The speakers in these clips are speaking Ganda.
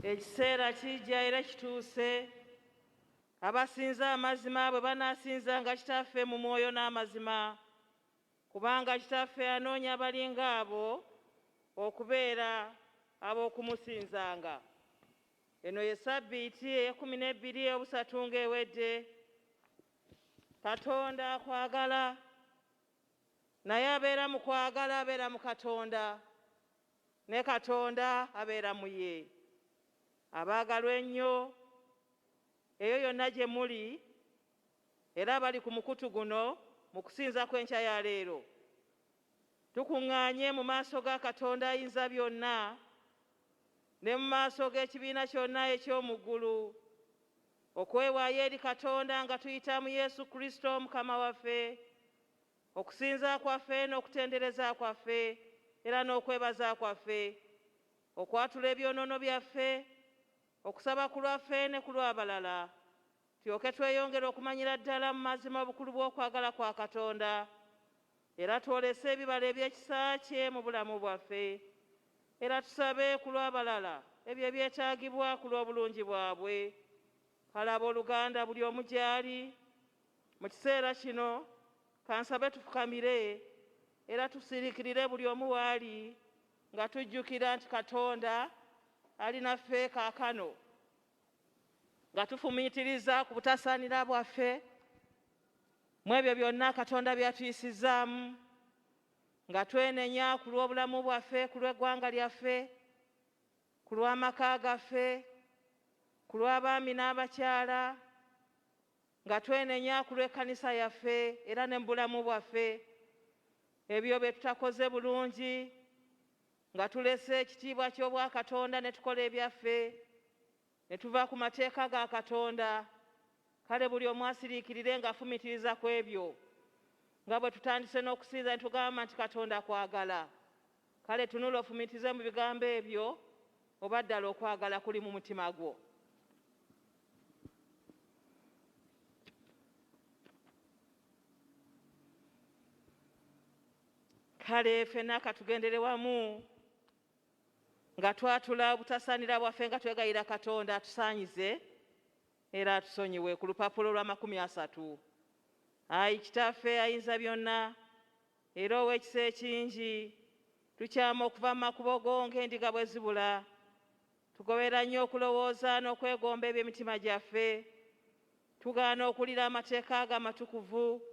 Ekiseera kijja era kituuse abasinza amazima bwe banaasinzanga Kitaffe mu mwoyo n'amazima, kubanga Kitaffe anoonya abalinga abo okubeera ab'okumusinzanga. Eno ye ssabbiiti ey'ekkumi n'ebbiri ey'obusatu ng'ewedde. Katonda akwagala, naye abeera mu kwagala abeera mu Katonda, ne Katonda abeera mu ye. Abaagalwa ennyo, eyo yonna gye muli era abali ku mukutu guno mu kusinza kw'enkya ya leero, tukuŋŋaanye mu maaso ga Katonda ayinza byonna ne mu maaso g'ekibiina kyonna eky'omu ggulu okwewaayo eri Katonda nga tuyita mu Yesu Kristo Mukama waffe, okusinza kwaffe n'okutendereza kwaffe era n'okwebaza kwaffe, okwatula ebyonoono byaffe, okusaba ku lwaffe ne ku lw'abalala, tulyoke tweyongere okumanyira ddala mu mazima obukulu bw'okwagala kwa Katonda, era twolese ebibala eby'ekisa kye mu bulamu bwaffe, era tusabe ku lw'abalala ebyo ebyetaagibwa ku lw'obulungi bwabwe. Kale abooluganda buli omu gy'ali mu kiseera kino, kansabe tufukamire era tusiriikirire buli omu w'ali nga tujjukira nti Katonda ali naffe kaakano, nga tufumiitiriza ku butasaanira bwaffe mu ebyo byonna Katonda by'atuyisizaamu, nga twenenya ku lw'obulamu bwaffe, ku lw'eggwanga lyaffe, ku lw'amaka gaffe, ku lw'abaami n'abakyala, nga twenenya ku lw'ekkanisa yaffe era ne mu bulamu bwaffe, ebyo bye tutakoze bulungi, nga tulese ekitiibwa ky'Obwakatonda ne tukola ebyaffe, ne tuva ku mateeka ga Katonda. Kale buli omu asiriikirire ng'afumiitiriza ku ebyo, nga bwe tutandise n'okusinza ne tugamba nti Katonda kwagala. Kale tunula ofumiitirize mu bigambo ebyo, oba ddala okwagala kuli mu mutima gwo. Kale ffenna ka tugendere wamu nga twatula obutasaanira bwaffe nga twegayirira Katonda atusaanyize era atusonyiwe ku lupapula olw'amakumi asatu. Ayi Kitaffe ayinza byonna era ow'ekisa ekingi, tukyama okuva mu makubo go ng'endiga bwe zibula. Tugoberera nnyo okulowooza n'okwegomba eby'emitima gyaffe. Tugaana okuwulira amateeka go amatukuvu.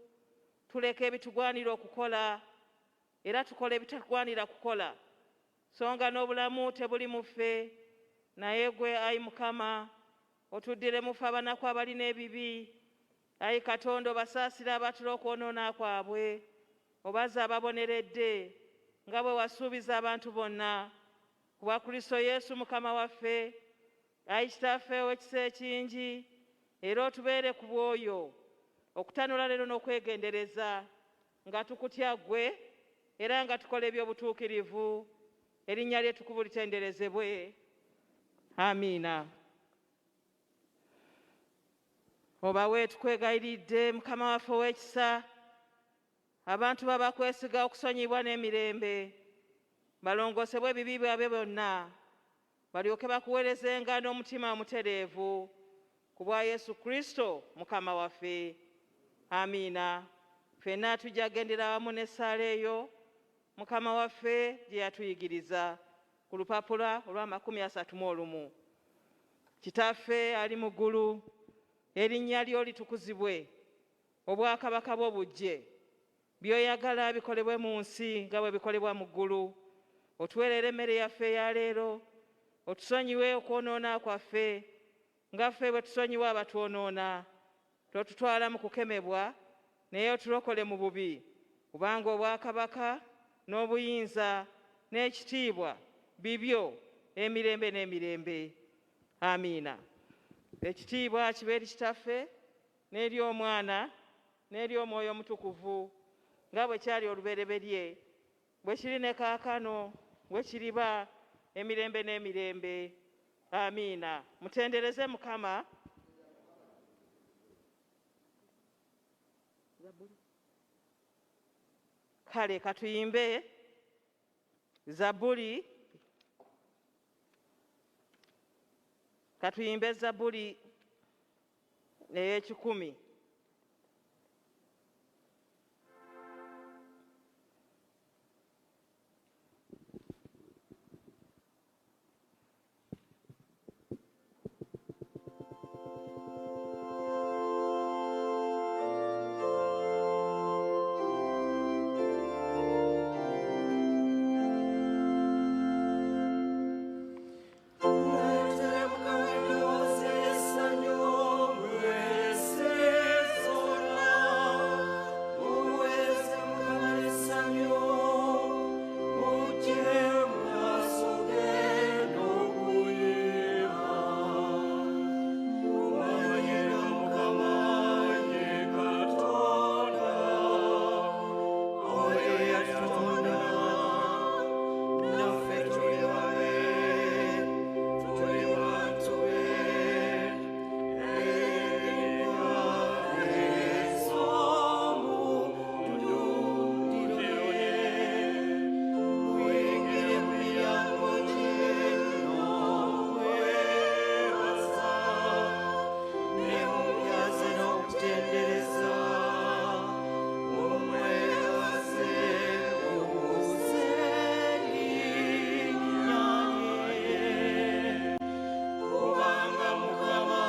Tuleka ebitugwanira okukola era tukola ebitatugwanira kukola, so nga n'obulamu tebuli mu ffe. Naye ggwe, ayi Mukama, otuddiremu ffe abanaku abalina ebibi. Ayi Katonda, obasaasire abaatula okwonoona kwabwe, obazze ababoneredde, nga bwe wasuubiza abantu bonna. Ku bwa Kristo Yesu Mukama waffe. Ayi Kitaffe ow'ekisa ekingi, era otubeere ku bw'oyo, okutanula leero n'okwegendereza, nga tukutya ggwe, era nga tukola eby'obutuukirivu. Erinnya lye ettukuvu litenderezebwe. Amiina. Obawe tukwegayiridde, Mukama waffe ow'ekisa, abantu bo abakwesiga okusonyiyibwa n'emirembe. Balongoosebwe ebibi byabwe byonna, balyoke bakuweerezenga n'omutima omutereevu ku bwa Yesu Kristo Mukama waffe. Amiina. Ffenna tujja kugendera wamu n'essaala eyo Mukama waffe gye yatuyigiriza ku lupapula olw'amakumi asatu mu olumu. Kitaffe ali mu ggulu, erinnya lyo litukuzibwe, obwakabaka bwo bujje, by'oyagala bikolebwe mu nsi nga bwe bikolebwa mu ggulu. Otuweerere emmere yaffe eya leero, otusonyiwe okwonoona kwaffe nga ffe bwe tusonyiwa abatwonoona. Totutwala mu kukemebwa, naye otulokole mu bubi, kubanga obwakabaka n'obuyinza n'ekitiibwa bibyo emirembe n'emirembe. Amiina. Ekitiibwa kibe eri Kitaffe n'eri Omwana n'eri Omwoyo Omutukuvu, nga bwe kyali olubereberye, bwe kiri ne kaakano, bwe kiriba emirembe n'emirembe. Amiina. Mutendereze Mukama. Kale katuyimbe Zabbuli, katuyimbe Zabbuli ey'ekikumi. Muleetere Mukama eddoboozi ery'essanyu, mmwe ensi zonna. Muweereze Mukama n'essanyu, mujje mu maaso ge n'okuyimba. Mumanye nga Mukama ye Katonda, oyo eyatutonda, naffe tuli babe, tuli bantu be, endiga ez'omu ddundiro lye. Muyingire mu miryango gye n'okwebaza, ne mu mpya ze n'okutendereza. Mumwebaze, mukuze erinnya lye. Kubanga Mukama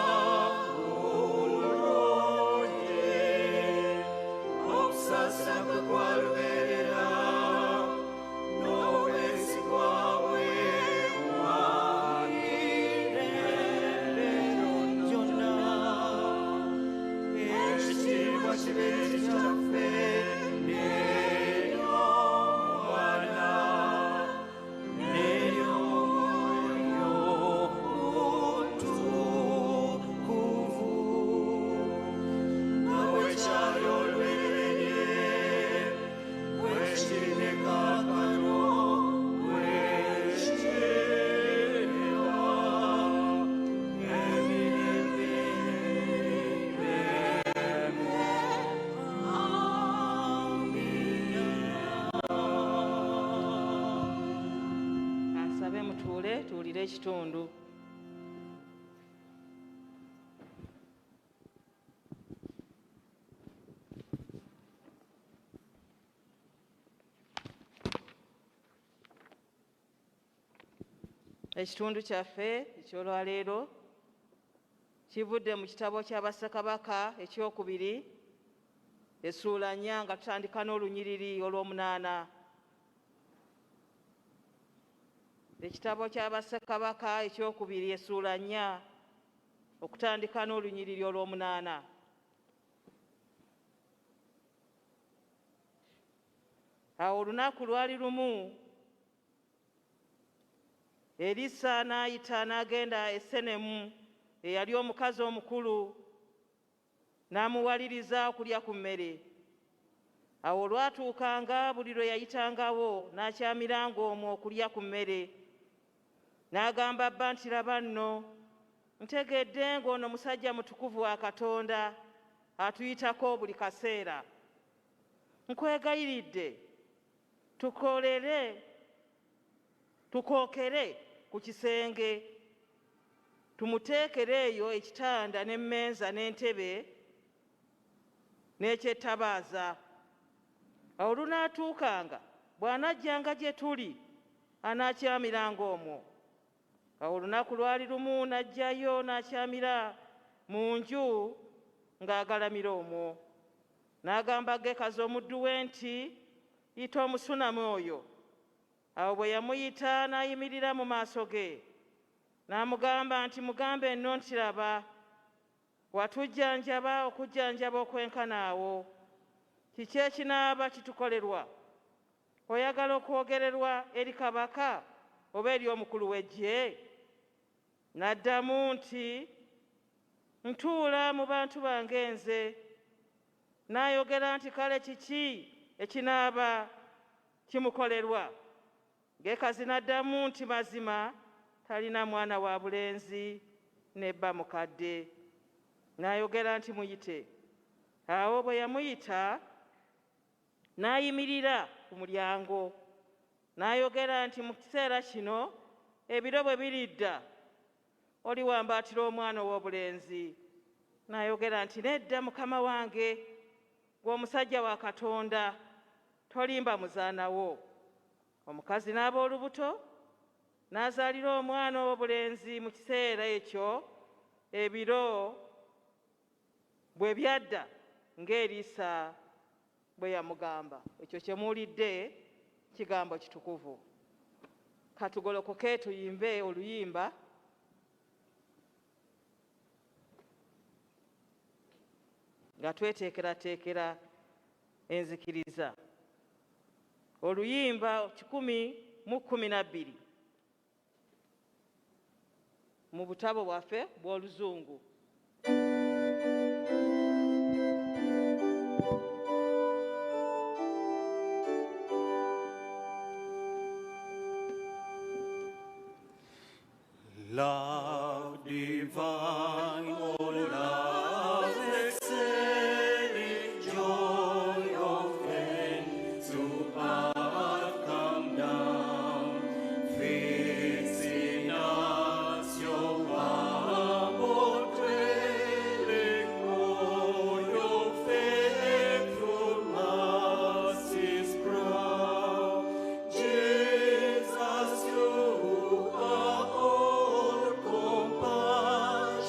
mulungi, okusaasira kwe kwa lubeerera, n'obwesigwa bwe bwa mirembe gyonna. Ekitiibwa kibe eri Kitaffe n'eri Omwana n'eri Omwoyo Omutukuvu, nga bwe kyali olubereberye, bwe kiri ne kaakano, bwe kiriba emirembe n'emirembe. Amiina. Ansabe mutuule tuwulire ekitundu. Ekitundu kyaffe eky'olwaleero kivudde mu kitabo kya Bassekabaka ekyokubiri, essuula 4, nga tutandika n'olunyiriri olw'omunaana. Ekitabo kya Bassekabaka ekyokubiri, essuula 4, okutandika n'olunyiriri olw'omunaana. Awo olunaku lwali lumu Erisa n'ayita n'agenda e Senemu eyali omukazi omukulu, n'amuwaliriza okulya ku mmere. Awo olwatuukanga buli lwe yayitangawo n'akyamiranga omwo okulya ku mmere. N'agamba bba nti, "Laba nno, ntegedde ng'ono musajja mutukuvu wa Katonda atuyitako buli kaseera. Nkwegayiridde tukolere Tukookere ku kisenge, tumuteekere eyo ekitanda n'emmeeza n'entebe n'ekyettabaaza. Awo lunaatuukanga, bw'anajjanga gye tuli, anaakyamiranga omwo. Awo olunaku lwali lumu n'ajjayo n'akyamira mu nju ng'agalamira omwo. N'agamba Gekazi omuddu we nti, Yita Omusunami oyo. Awo bwe yamuyita n'ayimirira mu maaso ge. N'amugamba nti, Mugambe nno nti, Laba, watujjanjaba okujjanjaba okwenkana awo. Kiki ekinaaba kitukolerwa? Oyagala okwogererwa eri kabaka oba eri omukulu w'eggye? N'addamu nti, Ntuula mu bantu bange nze. N'ayogera nti, Kale kiki ekinaaba kimukolerwa? Gekazi n'addamu nti, Mazima talina mwana wa bulenzi, ne bba mukadde. N'ayogera nti, Muyite. Awo bwe yamuyita, n'ayimirira ku mulyango. N'ayogera nti, Mu kiseera kino ebiro bwe biridda, oliwambaatira omwana ow'obulenzi. N'ayogera nti, Nedda, mukama wange, ggwe omusajja wa Katonda, tolimba muzaana wo. Omukazi n'aba olubuto, n'azaalira omwana ow'obulenzi mu kiseera ekyo ebiro bwe byadda ng'Erisa bwe yamugamba. Ekyo kye muwulidde kigambo kitukuvu. Katugolokoke tuyimbe oluyimba. Nga tweteekerateekera enzikiriza. Oluyimba 112 mu butabo bwaffe bw'Oluzungu. Love divine, oh love excelling, joy of heaven, to earth come down, fix in us your humble dwelling, oh your faithful mercies crown. Jesus, you are all compassion.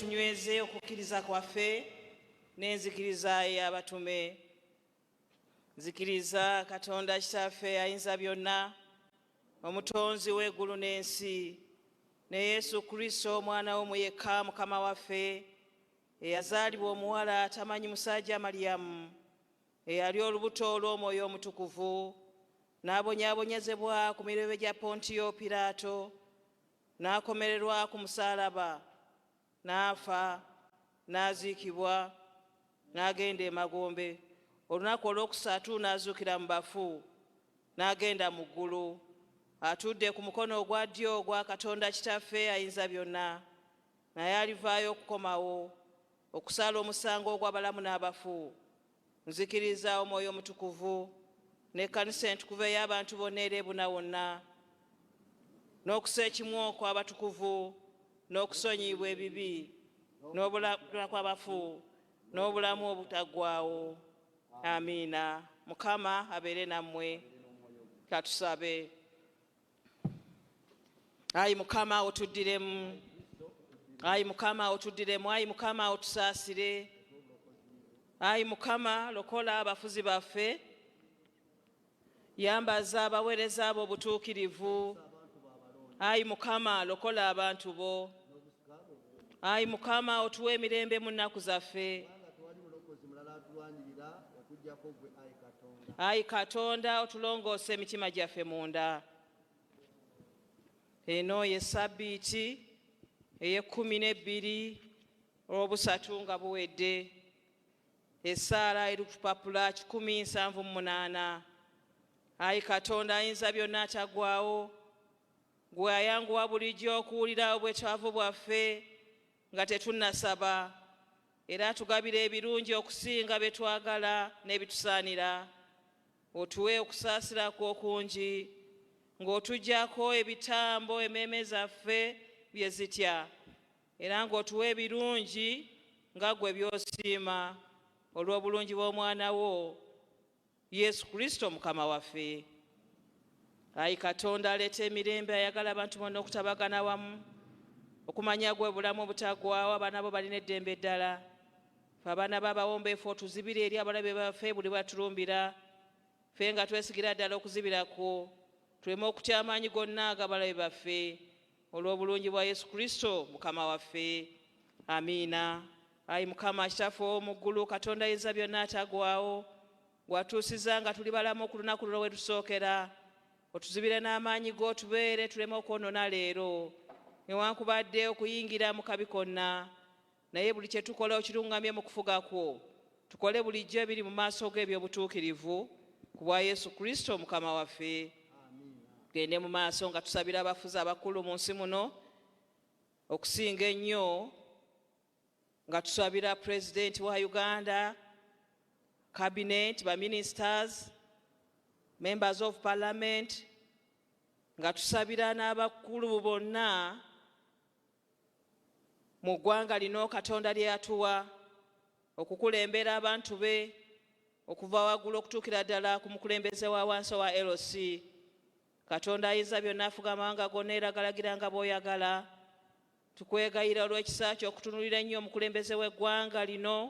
Katunyweze okukkiriza kwaffe n'enzikiriza ey'abatume. Nzikiriza Katonda Kitaffe ayinza byonna, omutonzi w'eggulu n'ensi, ne Yesu Kristo omwana w'omu yekka Mukama waffe, eyazaalibwa omuwala atamanyi musajja Mariyamu, eyali olubuto olw'Omwoyo Omutukuvu, n'abonyaabonyezebwa ku mirembe gya Pontiyo Piraato, n'akomererwa ku musaalaba, n'afa, n'aziikibwa, n'agenda emagombe. Olunaku olwokusatu n'azuukira mu bafu, n'agenda mu ggulu, atudde ku mukono ogwa ddyo ogwa Katonda Kitaffe ayinza byonna, naye alivaayo okukomawo okusala omusango ogw'abalamu n'abafu. Nzikiriza Omwoyo Omutukuvu n'ekkanisa entukuvu ey'abantu bonna era ebuna wonna, n'okusa ekimu okw'abatukuvu, n'okusonyiyibwa ebibi, n'obulamu kw'abafu, n'obulamu obutaggwaawo. Amiina. Mukama abeere nammwe. Katusabe. Ayi Mukama, otuddiremu. Ayi Mukama, otuddiremu. Ayi Mukama, otusaasire. Ayi Mukama, lokola abafuzi baffe, yambaza abaweereza abo obutuukirivu. Ayi Mukama, lokola abantu bo. Ayi Mukama, otuwe emirembe mu nnaku zaffe. Kubanga tewali mulokozi mulala atulwanirira okuggyako ggwe, ayi Katonda. Ayi Katonda, otulongoose emitima gyaffe munda. Eno ye sabbiiti ey'e12 olwobusatu nga buwedde. Essaala eri ku kipapula 178. Ayi Katonda ayinza byonna ataggwaawo, gwe ayanguwa bulijjo okuwulira obwetaavu bwaffe nga tetunnasaba, era atugabira ebirungi okusinga bye twagala n'ebitusaanira, otuwe okusaasira kwo okungi ng'otuggyako ebitambo emmeeme zaffe bye zitya, era ng'otuwa ebirungi nga ggwe by'osiima, olw'obulungi bw'omwana wo Yesu Kristo Mukama waffe. Ayi Katonda aleeta emirembe, ayagala abantu bonna okutabagana wamu okumanya gwe bulamu obutaggwaawo, abaana bo balina eddembe ddala. Ffe abaana b'abawombeefu otuzibire eri abalabe baffe buli bwatulumbira, ffe nga twesigira ddala okuzibira kwo, tuleme okutya amaanyi gonna ag'abalabe baffe, olw'obulungi bwa Yesu Kristo Mukama waffe. Amiina. Ayi Mukama Kitaffe ow'omu ggulu, Katonda ayinza byonna ataggwaawo, gwatuusiza nga tuli balamu ku lunaku luno we tusookera, otuzibire n'amaanyi go, tubeere tuleme okwonoona leero newankubadde okuyingira mu kabi konna, naye buli kye tukola okiruŋŋamye mu kufuga kwo, tukole bulijjo ebiri mu maaso go eby'obutuukirivu, ku bwa Yesu Kristo Mukama waffe. Tugende mu maaso nga tusabira abafuzi abakulu mu nsi muno, okusinga ennyo nga tusabira Pulezidenti wa Uganda, cabinet, baministers, members of parliament, nga tusabira n'abakulu bonna mu ggwanga lino Katonda lye yatuwa okukulembera abantu be, okuva waggulu okutuukira ddala ku mukulembeze wa wansi owa LC. Katonda ayinza byonna afuga amawanga gonna era galagira nga bw'oyagala, tukwegayira olw'ekisa kyo okutunuulira ennyo omukulembeze w'eggwanga lino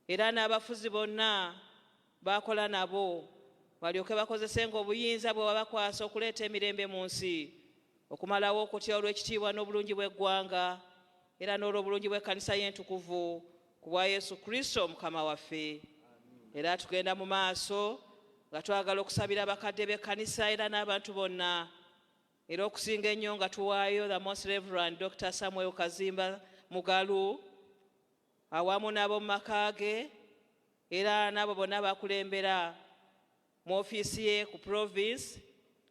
era n'abafuzi bonna bakola nabo, balyoke bakozesenga obuyinza bwe wabakwasa okuleeta emirembe mu nsi, okumalawo okutya olw'ekitiibwa n'obulungi bw'eggwanga era n'olw'obulungi bw'ekkanisa y'entukuvu, ku bwa Yesu Kristo Mukama waffe. Era tugenda mu maaso nga twagala okusabira abakadde b'ekkanisa era n'abantu bonna, era okusinga ennyo nga tuwaayo the Most Reverend Dr. Samuel Kazimba Mugalu awamu n'ab'omu maka ge era n'abo bonna bakulembera mu ofiisi ye ku province,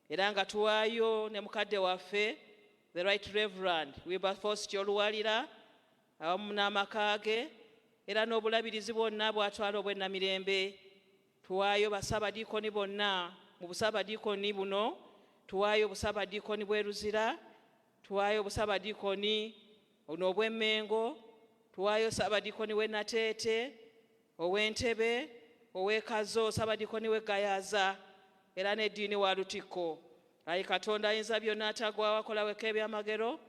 era nga tuwaayo ne mukadde waffe the Right Reverend Wilberforce Kyoluwalira awamu n'amaka ge era n'obulabirizi bwonna bw'atwala obw'ennamirembe. Tuwaayo bassaabadiikoni bonna mu busaabadiikoni buno, tuwaayo obusaabadiikoni bw'e Luzira, tuwaayo obusaabadiikoni ono obw'Emmengo, tuwaayo ssaabadiikoni w'e Nateete, ow'Entebe, ow'e Kazo, ssaabadiikoni w'e Gayaza era n'eddiini wa Lutikko. Ayi Katonda ayinza byonna ataggwaawo, akola weka ebyamagero,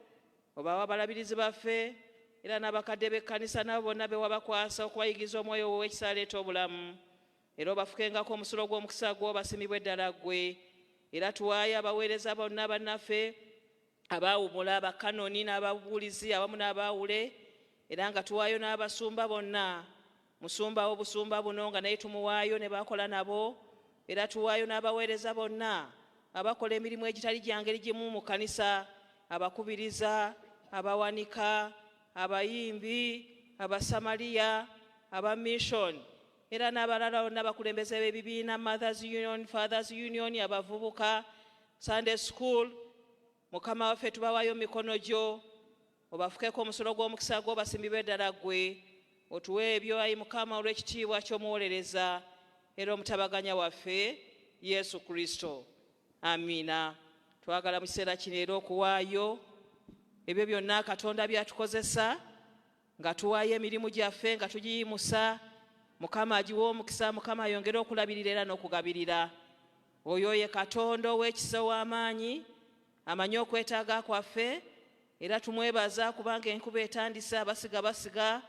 obawo abalabirizi baffe. Era n'abakadde b'ekkanisa nabo bonna be wabakwasa okubayigiza omwoyo wo ow'ekisa aleeta obulamu, era obafukengako omusulo gw'omukisa gwo, basimibwe ddala ggwe. Era tuwaayo abaweereza bonna bannaffe abaawumula, abakanoni n'ababuulizi awamu n'abaawule, era nga tuwaayo n'abasumba bonna, musumba w'obusumba buno nga naye tumuwaayo ne bakola nabo. Era tuwaayo n'abaweereza bonna abakola emirimu egitali gya ngeri gimu mu kkanisa, abakubiriza, abawanika, abayimbi, abasamaliya, aba mission, era n'abalala bonna, abakulembeze b'ebibiina, Mothers Union, Fathers Union, abavubuka, Sunday School. Mukama waffe, tubawaayo mu mikono gyo, obafukeko omusulo gw'omukisa gwo, basimbibwe ddala ggwe. Otuwe ebyo, ayi Mukama, olw'ekitiibwa ky'omuwolereza era omutabaganya waffe Yesu Kristo. Amiina. Twagala mu kiseera kino era okuwaayo ebyo byonna Katonda byatukozesa nga tuwaayo emirimu gyaffe, nga tugiyimusa. Mukama agiwa omukisa, Mukama ayongere okulabirira era n'okugabirira. Oyo ye Katonda ow'ekisa, ow'amaanyi, amanyi okwetaaga kwaffe. Era tumwebaza kubanga enkuba etandise, abasiga basiga.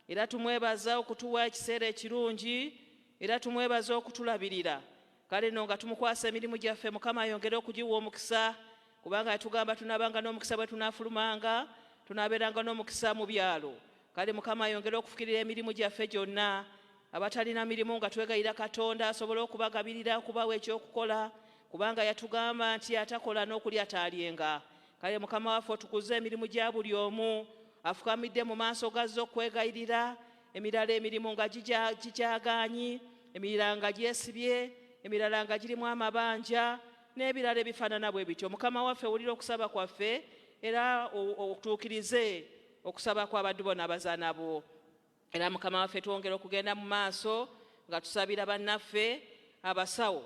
Era tumwebaza okutuwa ekiseera ekirungi, era tumwebaza okutulabirira. Kale nno nga tumukwasa emirimu gyaffe, Mukama ayongere okugiwa omukisa, kubanga yatugamba tunaabanga n'omukisa bwe tunaafulumanga, tunaabeeranga n'omukisa mu byalo. Kale Mukama ayongere okufukirira emirimu gyaffe gyonna. Abatalina mirimu, nga twegayira Katonda asobole okubagabirira, okubawa ekyokukola, kubanga yatugamba nti atakola n'okulya taalyenga. Kale Mukama waffe, otukuze emirimu gya buli omu afukamidde mu maaso gazze okwegayirira. Emirala emirimu nga gikyagaanyi, emirala nga gyesibye, emirala nga girimu amabanja n'ebirala ebifaanana bwe bityo. Mukama waffe, wulira okusaba kwaffe era otuukirize okusaba kw'abaddu bo n'abazaana bo. Era Mukama waffe, twongera okugenda mu maaso nga tusabira bannaffe abasawo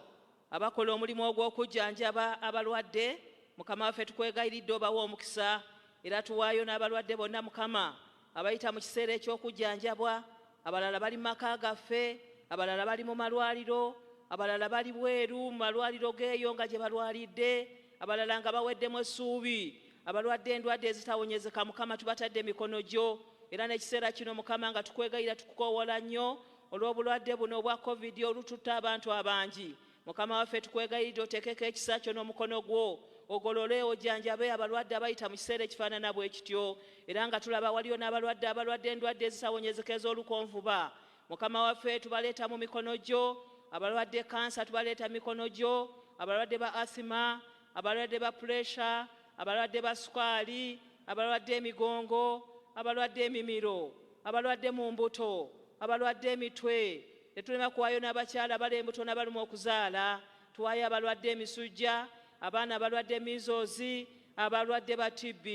abakola omulimu ogw'okujjanjaba abalwadde. Mukama waffe, tukwegayiridde obawe omukisa. Era tuwaayo n'abalwadde bonna, Mukama, abayita mu kiseera eky'okujjanjabwa. Abalala bali mu maka gaffe, abalala bali mu malwaliro, abalala bali bweru mu malwaliro geeyo nga gye balwalidde, abalala nga baweddemu essuubi, abalwadde endwadde ezitawonyezeka. Mukama, tubatadde emikono gyo. Era n'ekiseera kino, Mukama, nga tukwegayira, tukukoowoola nnyo olw'obulwadde buno obwa COVID olututta abantu abangi. Mukama waffe, tukwegayiridde oteekeko ekisa kyo n'omukono gwo, ogolole, ojjanjabe abalwadde abayita mu kiseera ekifaanana bwe kityo. Era nga tulaba waliyo n'abalwadde abalwadde endwadde ezitawonyezeka ez'olukonvuba. Mukama waffe, tubaleeta mu mikono gyo. Abalwadde kansa tubaleeta mu mikono gyo, abalwadde ba asima, abalwadde ba puresha, abalwadde ba sukaali, abalwadde emigongo, abalwadde emimiro, abalwadde mu mbuto, abalwadde emitwe. Tetulema kuwaayo n'abakyala abali embuto n'abaluma okuzaala. Tuwaayo abalwadde emisujja, abaana abalwadde measles, abalwadde ba TB,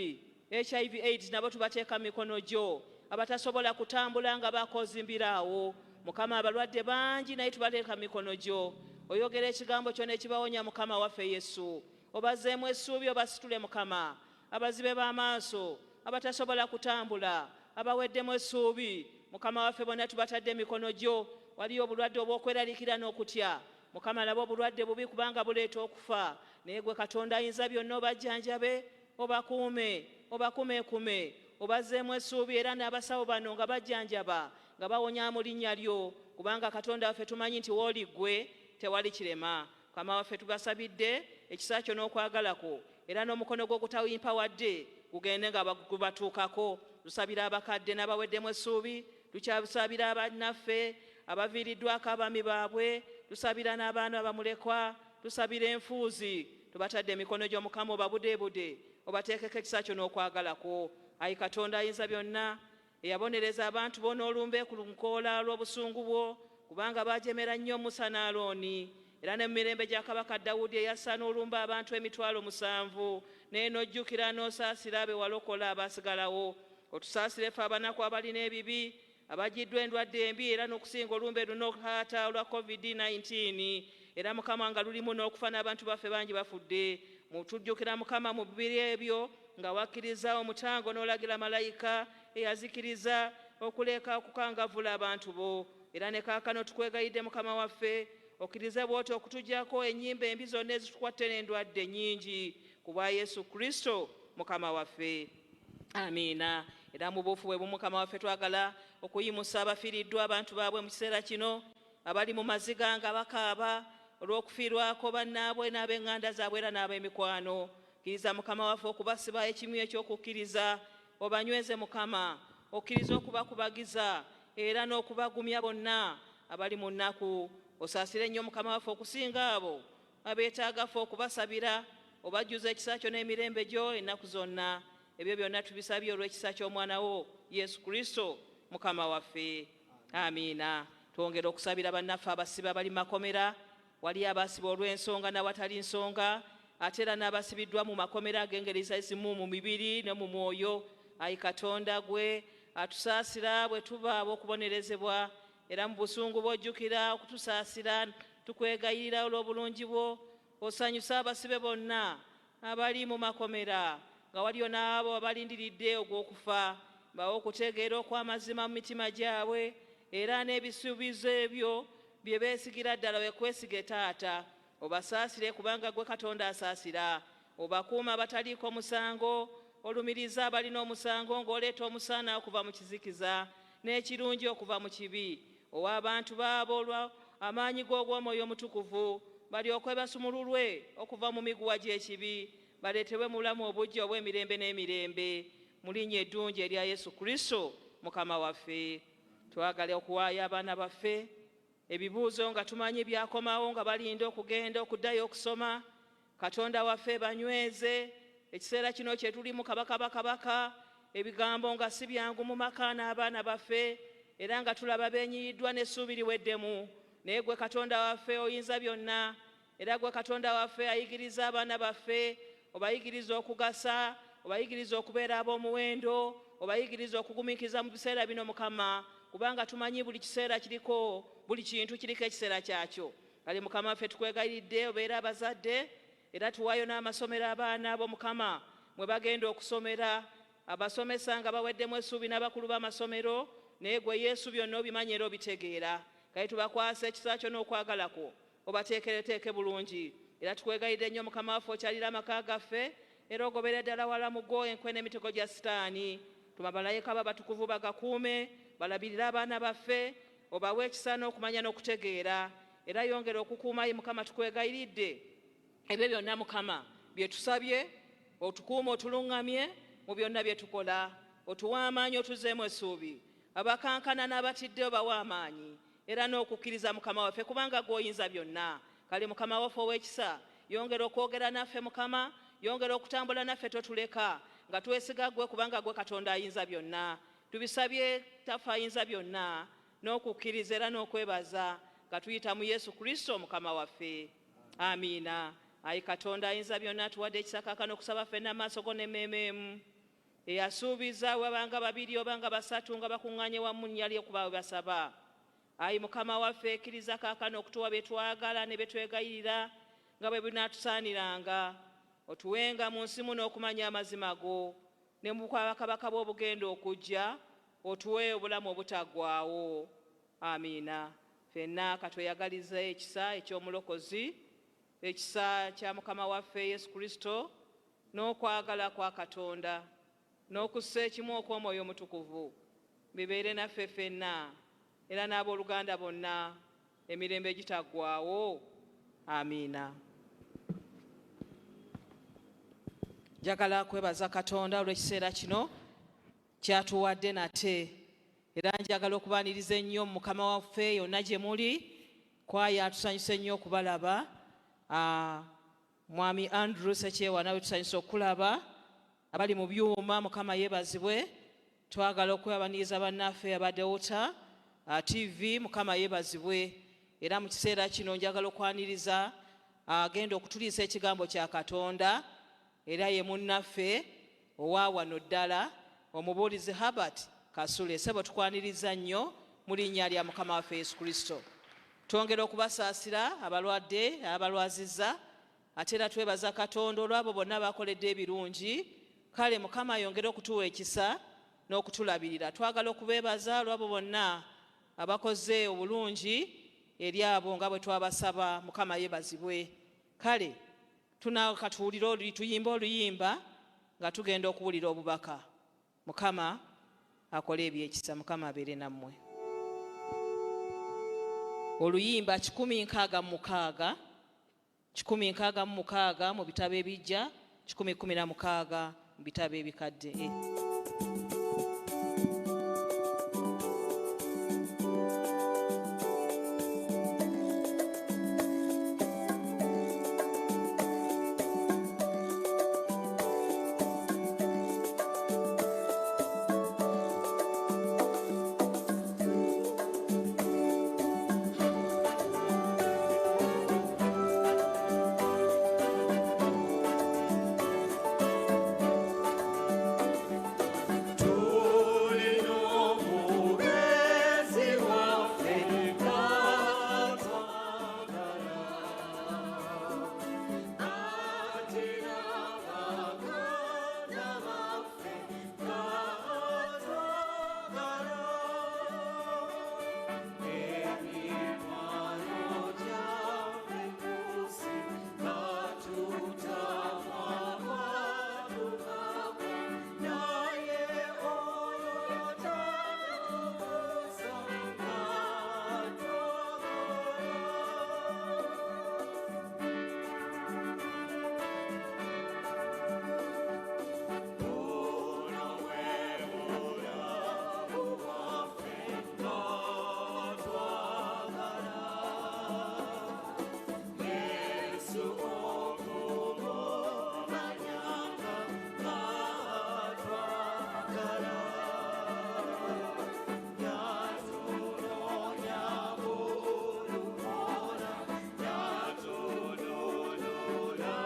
HIV AIDS, nabo tubateeka mu mikono gyo. Abatasobola kutambula nga bakozimbiraawo, Mukama, abalwadde bangi, naye tubateeka mu mikono gyo. Oyogera ekigambo kyo n'ekibawonya. Mukama waffe Yesu, obazeemu essuubi, obasitule, Mukama. Abazibe b'amaaso, abatasobola kutambula, abaweddemu essuubi, Mukama waffe, bonna tubatadde emikono gyo. Waliyo obulwadde obw'okweraliikira n'okutya. Mukama, nabo obulwadde bubi kubanga buleeta okufa, naye gwe Katonda ayinza byonna, obajjanjabe, obakuume, obakumeekume, obazzeemu essuubi. Era n'abasawo bano nga bajjanjaba, nga bawonya mu linnya lyo, kubanga Katonda waffe, tumanyi nti wooli ggwe tewali kirema. Mukama waffe, tubasabidde ekisa kyo n'okwagala kwo, era n'omukono gwo gutawimpa wadde gugende nga gubatuukako. Tusabira abakadde n'abaweddemu essuubi, tukyasabira bannaffe abaviiriddwako abaami baabwe, tusabira n'abaana abamulekwa, tusabira enfuuzi. Tubatadde emikono gy'Omukama, obabudeebude, obateekeko ekisa kyo n'okwagala kwo. Ayi Katonda ayinza byonna, eyabonereza abantu bo n'olumbe ku lukoola lw'obusungu bwo, kubanga baajemera nnyo Musa ne Alooni, era ne mu mirembe gya Kabaka Dawudi eyassa n'olumba abantu 70,000, naye n'ojjukira n'osaasira be walokola abaasigalawo, otusaasire ffe abanaku abalina ebibi, abagiddwa endwadde embi, era n'okusinga olumbe luno haata olwa COVID-19, era Mukama nga lulimu n'okufa, n'abantu baffe bangi bafudde. Mutujjukira, Mukama, mu bibiri ebyo nga wakkiriza omutango n'olagira malayika eyazikiriza okuleka okukangavvula abantu bo. Era ne kaakano tukwegayidde, Mukama waffe, okkirize bw'oti okutuggyako ennyimba embi zonna ezitukwata n'endwadde nnyingi, ku bwa Yesu Kristo Mukama waffe. Amiina. Era mu buufu bwe bumu, Mukama waffe, twagala okuyimusa abafiiriddwa abantu baabwe mu kiseera kino, abali mu maziga nga bakaaba olw'okufiirwako bannaabwe n'ab'eŋŋanda zaabwe era n'ab'emikwano. Kkiriza, Mukama waffe, okubasiba ekimu eky'okukkiriza, obanyweze Mukama, okkiriza okubakubagiza era n'okubagumya bonna abali mu nnaku. Osaasire nnyo, Mukama waffe, okusinga abo abeetaaga ffe okubasabira, obajjuza ekisa kyo n'emirembe gyo ennaku zonna. Ebyo byonna tubisabye olw'ekisa ky'omwana wo Yesu Kristo Mukama waffe, amiina. Twongera okusabira bannaffe abasibe abali mu makomera. Wali abasiba olw'ensonga n'awatali nsonga, ate era n'abasibiddwa mu makomera ag'engeri ezimu mu mibiri ne mu mwoyo. Ayi Katonda, gwe atusaasira bwe tuba ab'okubonerezebwa, era mu busungu bw'ojjukira okutusaasira, tukwegayirira olw'obulungi bwo osanyusa abasibe bonna abali mu makomera, nga waliyo n'abo abalindiridde ogw'okufa. Bawe okutegeera okw'amazima mu mitima gyabwe, era n'ebisuubizo ebyo bye beesigira ddala wekwesige. Taata, obasaasire, kubanga gwe Katonda asaasira. Obakuuma abataliiko musango, olumiriza abalina omusango, ng'oleeta omusana okuva mu kizikiza n'ekirungi okuva mu kibi. Owa abantu baabo olwa amaanyi g'ogw'Omwoyo Omutukuvu, balyoke basumululwe okuva mu miguwa gy'ekibi, baleetebwe mu bulamu obujja obw'emirembe n'emirembe, mu linnya eddungi erya Yesu Kristo Mukama waffe. Twagala okuwaayo abaana baffe. Ebibuuzo nga tumanyi byakomawo, nga balinda okugenda okuddayo okusoma. Katonda waffe, banyweze ekiseera kino kye tulimu. Kabaka bakabaka, ebigambo nga si byangu mu maka n'abaana baffe, era nga tulaba beenyiyiddwa n'essuubi liweddemu. Naye gwe Katonda waffe oyinza byonna, era gwe Katonda waffe ayigiriza abaana baffe. Obayigiriza okugasa, obayigiriza okubeera ab'omuwendo, obayigiriza okugumiikiriza mu biseera bino, Mukama, kubanga tumanyi buli kiseera kiriko, buli kintu kiriko ekiseera kyakyo. Kale Mukama waffe, tukwegayiridde obeera abazadde, era tuwaayo n'amasomero abaana abo, Mukama, mwe bagenda okusomera, abasomesa nga baweddemu essuubi n'abakulu b'amasomero. Naye gwe Yesu byonna obimanyi era obitegeera. Kale tubakwasa ekisa kyo n'okwagala kwo, obateekereteeke bulungi. Era tukwegayiridde nnyo, Mukama waffe, okyalire amaka gaffe, era ogobere ddala wala mu go enkwe n'emitego gya Sitaani. Tuma balayika bo abatukuvu bagakuume, balabirire abaana baffe, obawe ekisa n'okumanya n'okutegeera, era yongera okukuuma. Ye Mukama, tukwegayiridde ebyo byonna, Mukama, bye tusabye. Otukuume, otuluŋŋamye mu byonna bye tukola, otuwe amaanyi, otuzeemu essuubi. Abakankana n'abatidde obawe amaanyi era n'okukkiriza, Mukama waffe, kubanga gw'oyinza byonna. Kale Mukama waffe ow'ekisa, yongera okwogera naffe. Mukama, yongera okutambula naffe, totuleka, nga twesiga ggwe, kubanga gwe Katonda ayinza byonna. Tubisabye taffe ayinza byonna n'okukkiriza era n'okwebaza, nga tuyita mu Yesu Kristo Mukama waffe, amiina. Ayi Katonda ayinza byonna, tuwadde ekisa kaakano okusaba ffenna amaaso go n'emmeeme emu, eyasuubiza wabanga babiri obanga basatu nga bakuŋŋaanye wamu nnya ly'okuba we basaba. Ayi Mukama waffe, kkiriza kaakano okutuwa bye twagala ne bye twegayirira nga bwe binaatusaaniranga. Otuwenga mu nsi muno okumanya amazima go, ne mu bwakabaka bw'obugenda okujja otuwe obulamu obutaggwaawo, amiina. Ffenna katweyagalize ekisa eky'Omulokozi, ekisa kya Mukama waffe Yesu Kristo, n'okwagala kwa Katonda, n'okussa ekimu okw'Omwoyo Omutukuvu bibeere naffe ffenna era n'abooluganda bonna emirembe egitaggwaawo, amiina. Njagala kwebaza Katonda olw'ekiseera kino kyatuwadde nate, era njagala okubaaniriza ennyo mu Mukama waffe yonna gye muli. Kwaya, tusanyuse nnyo okubalaba. Mwami Andrew Sekyewa, nawe tusanyuse okulaba. Abali mu byuma, Mukama yeebazibwe. Twagala okwebaniriza bannaffe aba Delta TV, Mukama yeebazibwe. Era mu kiseera kino njagala okwaniriza agenda okutuliisa ekigambo kya Katonda, era ye munnaffe owa wano ddala, Omubuulizi Herbert Kasule. Sebo, tukwaniriza nnyo mu linnya lya Mukama waffe Yesu Kristo. Twongera okubasaasira abalwadde abalwazizza, ate era twebaza Katonda olw'abo bonna bakoledde ebirungi. Kale Mukama ayongere okutuwa ekisa n'okutulabirira. Twagala okubeebaza olw'abo bonna abakoze obulungi eri abo nga bwe twabasaba. Mukama yeebazibwe. Kale tunakatuwulire, tuyimbe oluyimba nga tugenda okuwulira obubaka. Mukama Akole ebyekisa. Mukama abeere nammwe. Oluyimba 166, 166 mu bitabo ebijja, 116 mu bitabo ebikadde. Tulina omubeezi waffe atwagala, ate n'abaganda baffe atwagala. Emikwano gyaffe ku nsi batutamwa batukaka, naye oyo yatatukuza atwagala. Buno bwe bulamu bwaffe atwagala. Yesu okumumanyanga atwagala. Yatunonya bulukola, yatununula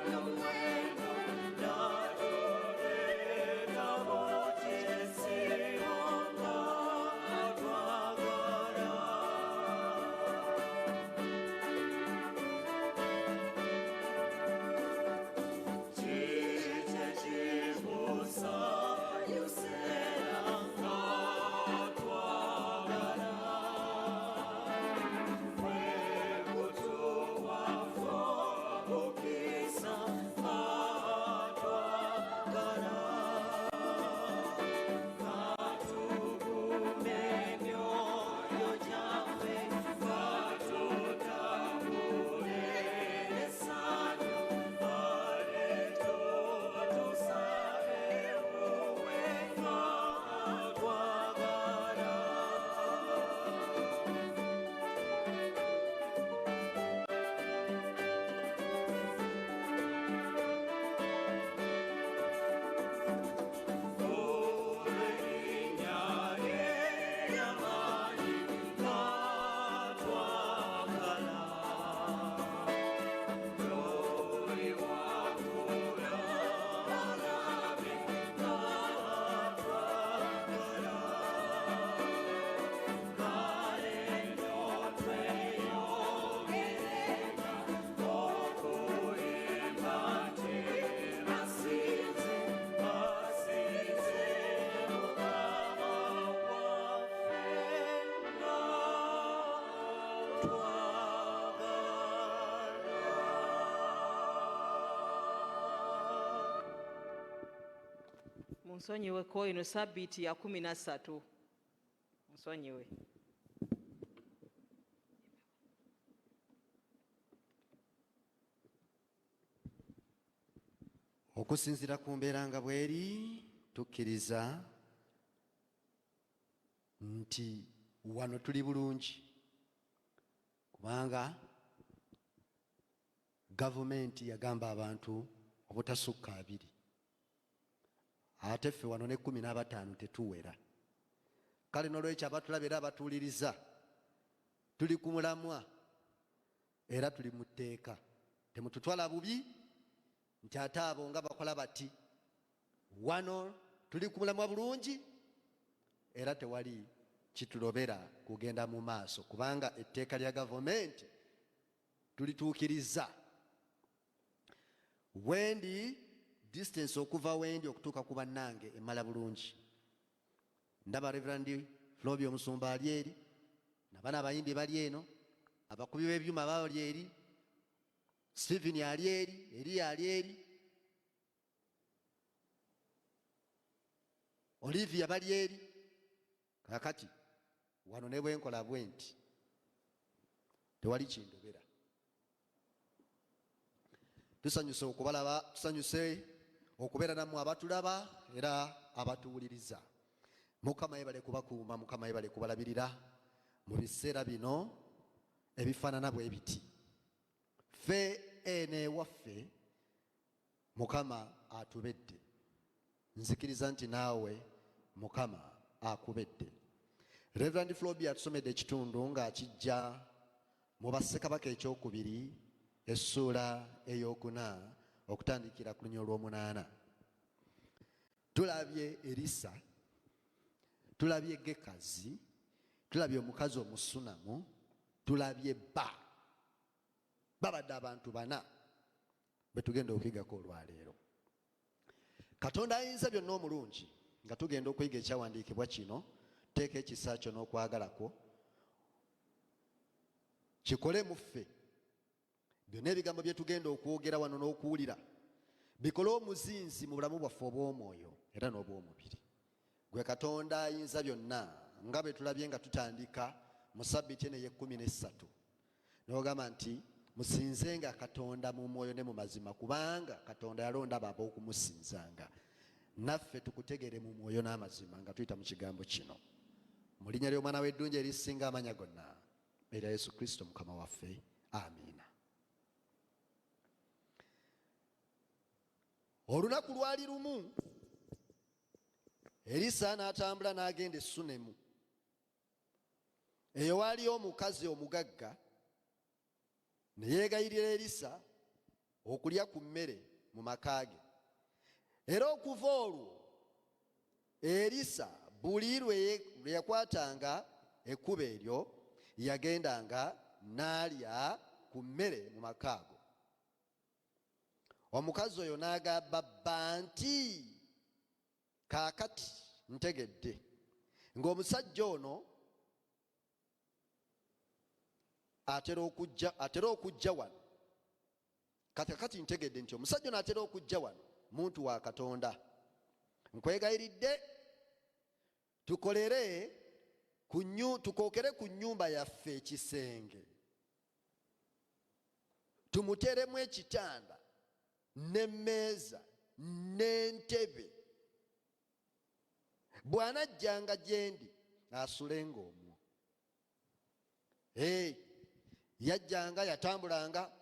n'omuwendo, n'atuleeta mu kisibo atwagala. Kiki ekimusanyusa atwagala? Kwe kutuwa omukisa atwagala. Katugume emyoyo gyaffe, katutambule essanyu, aletutusabe wuwe atwagala. Olw'erinnya lye ery'amaanyi atwagala. Tuliwangula abalabe atwagala. Kale nno tweyongerenga okuyimba nti asinze, asinze Mukama waffe atwagala. Munsonyiweko, eno sabbiiti ya 13, munsonyiwe. Okusinziira ku mbeera nga bweri, tukkiriza nti wano tuli bulungi, kubanga gavumenti yagamba abantu obutasukka 20, ate ffe wano ne 15 tetuwera. Kale n'olwekyo abatulaba era abatuwuliriza, tuli ku mulamwa era tuli mu tteeka. Temututwala bubi nti ate abo nga bakola bati. Wano tuli ku mulamwa bulungi era tewali kitulobera kugenda mu maaso, kubanga etteeka lya gavumenti tulituukiriza. Wendi distance okuva wendi okutuuka ku bannange emala bulungi. Ndaba Reverend Flobi omusumba ali eri, nabana abayimbi bali eno, abakubi b'ebyuma bali eri, Stephen ali eri, Eriya ali eri, Olivia bali eri. Kakati wano ne bwenkola bwe nti tewali kindobera. Tusanyuse okubalaba, tusanyuse okubeera nammwe abatulaba era abatuwuliriza. Mukama yebale kubakuuma, Mukama yebale kubalabirira mu biseera bino ebifaanana bwe biti. Ffe eno ewaffe Mukama atubedde. Nzikiriza nti naawe Mukama akubedde. Reverend Flobia atusomedde ekitundu ng'akijja mu Bassekabaka ekyokubiri essuula ey'okuna okutandikira ku lunya olw'omunaana. Tulabye Erisa, tulabye Gekazi, tulabye omukazi Omusunamu, tulabye bba. Babadde abantu bana bwe tugenda okuyigako olwaleero. Katonda ayinza byonna omulungi, nga tugenda okuyiga ekyawandiikibwa kino, teeka ekisa kyo n'okwagala kwo kikole mu ffe. Byonna ebigambo bye tugenda okwogera wano n'okuwulira bikole omuzinzi mu bulamu bwaffe obw'omwoyo era n'obw'omubiri. Gwe Katonda ayinza byonna, nga bwe tulabye nga tutandika mu sabbiiti eno ey'ekkumi n'essatu, n'ogamba nti musinzenga Katonda mu mwoyo ne mu mazima, kubanga Katonda yalonda abo ab'okumusinzanga. Naffe tukutegere mu mwoyo n'amazima nga tuyita mu kigambo kino, mu linnya ly'Omwana w'eddungi erisinga amanya gonna, erya Yesu Kristo Mukama waffe, amiina. Olunaku lwali lumu Erisa n'atambula n'agenda e Sunemu. Eyo waaliyo omukazi omugagga, ne yeegayirira Erisa okulya ku mmere mu maka ge. Era okuva olwo Erisa buli lwe yakwatanga ekkubo eryo, yagendanga n'alya ku mmere mu maka ago. Omukazi oyo n'agamba bba nti, Kaakati ntegedde ng'omusajja ono atera okujja, atera okujja wano. Kati kakati ntegedde nti omusajja ono atera okujja wano muntu wa Katonda. Nkwegayiridde tukolere ku nyu, tukookere ku nnyumba yaffe ekisenge, tumuteeremu ekitanda n'emmeeza n'entebe, bw'anajjanga gye ndi asulenga omwo. Hey, yajjanga, yatambulanga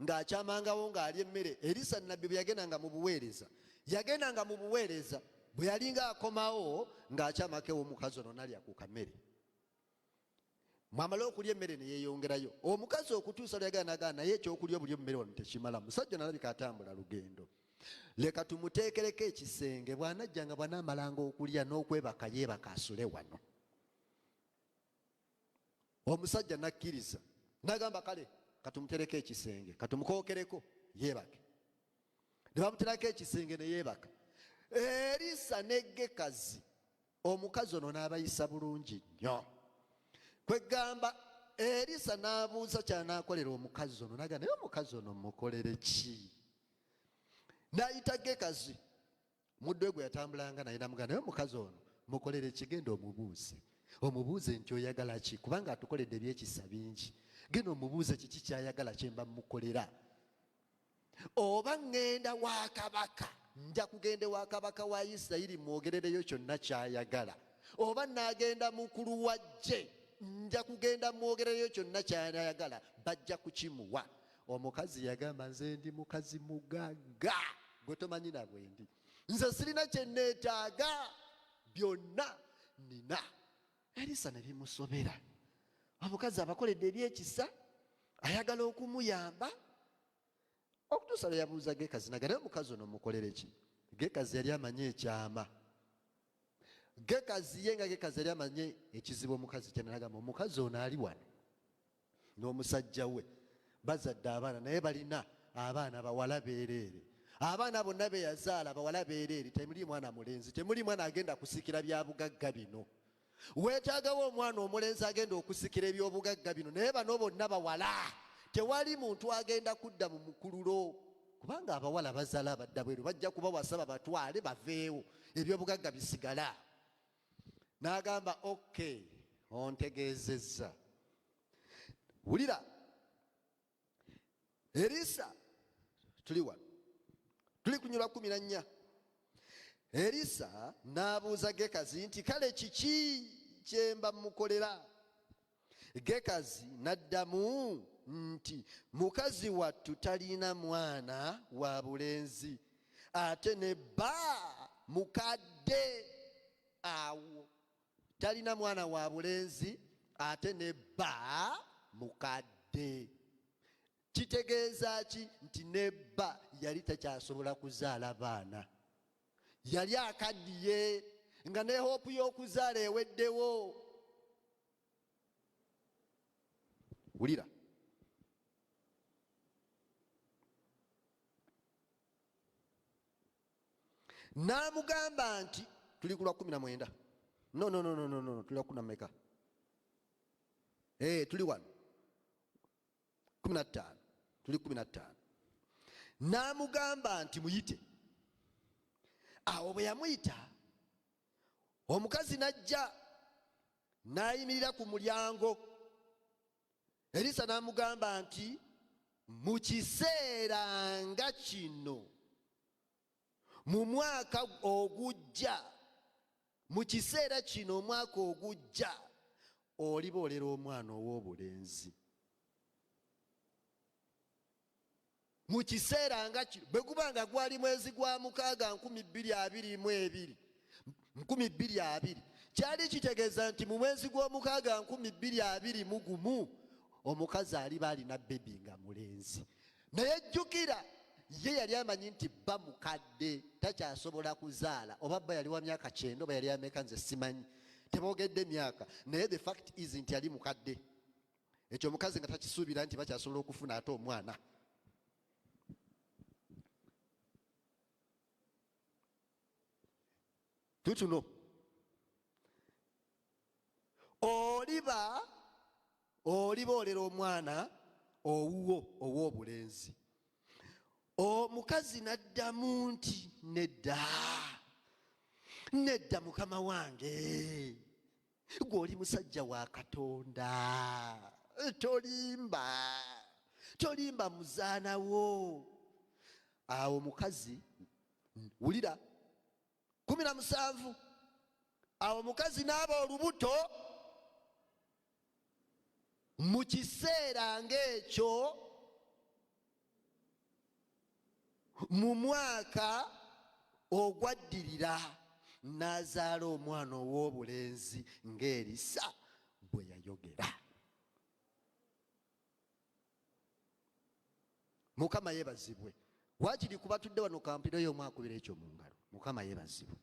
ng'akyamangawo ng'alya emmere. Erisa nnabbi bwe yagendanga mu buweereza, yagendanga mu buweereza, bwe yalinga akomawo ng'akyamako ew'omukazi ono nalya ku kamere. Mwamala okulya emmere ne yeeyongerayo. Omukazi okutuusa lwe yagala n'agamba, naye ekyokulya obulya emmere wano tekimala. Musajja nalabika atambula lugendo, leka tumuteekereko ekisenge, bw'anajjanga bw'anaamalanga okulya n'okwebaka yeebaka asule wano. Omusajja n'akkiriza n'agamba, kale katumutereko ekisenge, katumukookereko yeebake. Ne bamuterako ekisenge ne yeebaka. Erisa ne Gekazi omukazi ono n'abayisa bulungi nnyo. Kwegamba Erisa n'abuuza ky'anaakolera omukazi ono, n'agamba, naye omukazi ono mukolere ki? N'ayita Gekazi muddu we gwe yatambulanga naye, n'amugamba, naye omukazi ono mukolere ki? Genda omubuuze, omubuuze nti oyagala ki, kubanga atukoledde ebyekisa bingi. Genda omubuuze kiki ky'ayagala kye mba mukolera. Oba ŋŋenda wa kabaka, nja kugenda ewa kabaka wa Isirayiri mwogerereyo kyonna ky'ayagala. Oba naagenda mukulu wa ggye, nja kugenda mwogerereyo kyonna ky'ayagala, bajja kukimuwa. Omukazi yagamba, nze ndi mukazi mugagga, gwe tomanyi na bwendi, nze sirina kye neetaaga, byonna nina. Erisa ne bimusobera. Omukazi abakoledde ebyekisa, ayagala okumuyamba, okutuusa lwe yabuuza Gekazi naga, naye omukazi ono mukolere ki? Gekazi yali amanyi ekyama. Gekazi ye nga Gekazi yali amanyi ekizibu omukazi kyanagamba, omukazi ono ali wano n'omusajja we bazadde abaana, naye balina abaana bawala beereere. Abaana bonna be yazaala bawala beereere, temuli mwana mulenzi, temuli mwana agenda kusikira bya bugagga bino. Weetaagawo omwana omulenzi agenda okusikira eby'obugagga bino, naye bano bonna bawala. Tewali muntu agenda kudda mu mukululo, kubanga abawala bazaala abadda bweru, bajja kubawasa babatwale baveewo, eby'obugagga bisigala. N'agamba ok, ontegeezezza. Wulira Erisa, tuli wano, tuli kunyula 14. Erisa n'abuuza Gekazi nti, kale kiki kyemba mukolera? Gekazi n'addamu nti, mukazi wattu talina mwana wa bulenzi, ate ne bba mukadde. Awo talina mwana wa bulenzi ate ne bba mukadde. Kitegeeza ki? Nti ne bba yali takyasobola kuzaala baana, yali akaddiye nga ne hope y'okuzaala eweddewo. Wulira, n'amugamba nti tuli ku lwa 19. No, no, no, no, no, no, tuli lwa kumi na mmeka? Tuli wano 15, tuli 15. N'amugamba nti muyite. Awo bwe yamuyita, omukazi n'ajja n'ayimirira ku mulyango. Erisa n'amugamba nti mu kiseera nga kino mu mwaka ogujja, mu kiseera kino omwaka ogujja oliba olera omwana ow'obulenzi. Mu kiseera nga kino, bwe guba nga gwali mwezi gwa mukaaga nkumi bbiri abiri mu ebiri, nkumi bbiri abiri, kyali kitegeeza nti mu mwezi gw'omukaaga nkumi bbiri abiri mu gumu omukazi aliba alina bebi nga mulenzi. Naye jjukira, ye yali amanyi nti bba mukadde takyasobola kuzaala, oba bba yali wa myaka 90 oba yali ameka, nze simanyi, teboogedde myaka, naye the fact is nti yali mukadde. Ekyo omukazi nga takisuubira nti bakyasobola okufuna ate omwana. Tutuno oliba olera omwana owuwo ow'obulenzi. Omukazi n'addamu nti nedda, nedda mukama wange, gwe oli musajja wa Katonda, tolimba, tolimba muzaana wo. Awo omukazi, wulira, 17, awo omukazi n'aba olubuto mu kiseera ng'ekyo mu mwaka ogwaddirira, n'azaala omwana ow'obulenzi ng'Erisa bwe yayogera. Mukama yeebazibwe. Waakiri kuba tudde wano kampireyo omwakubira ekyo mu ngalo. Mukama yeebazibwe.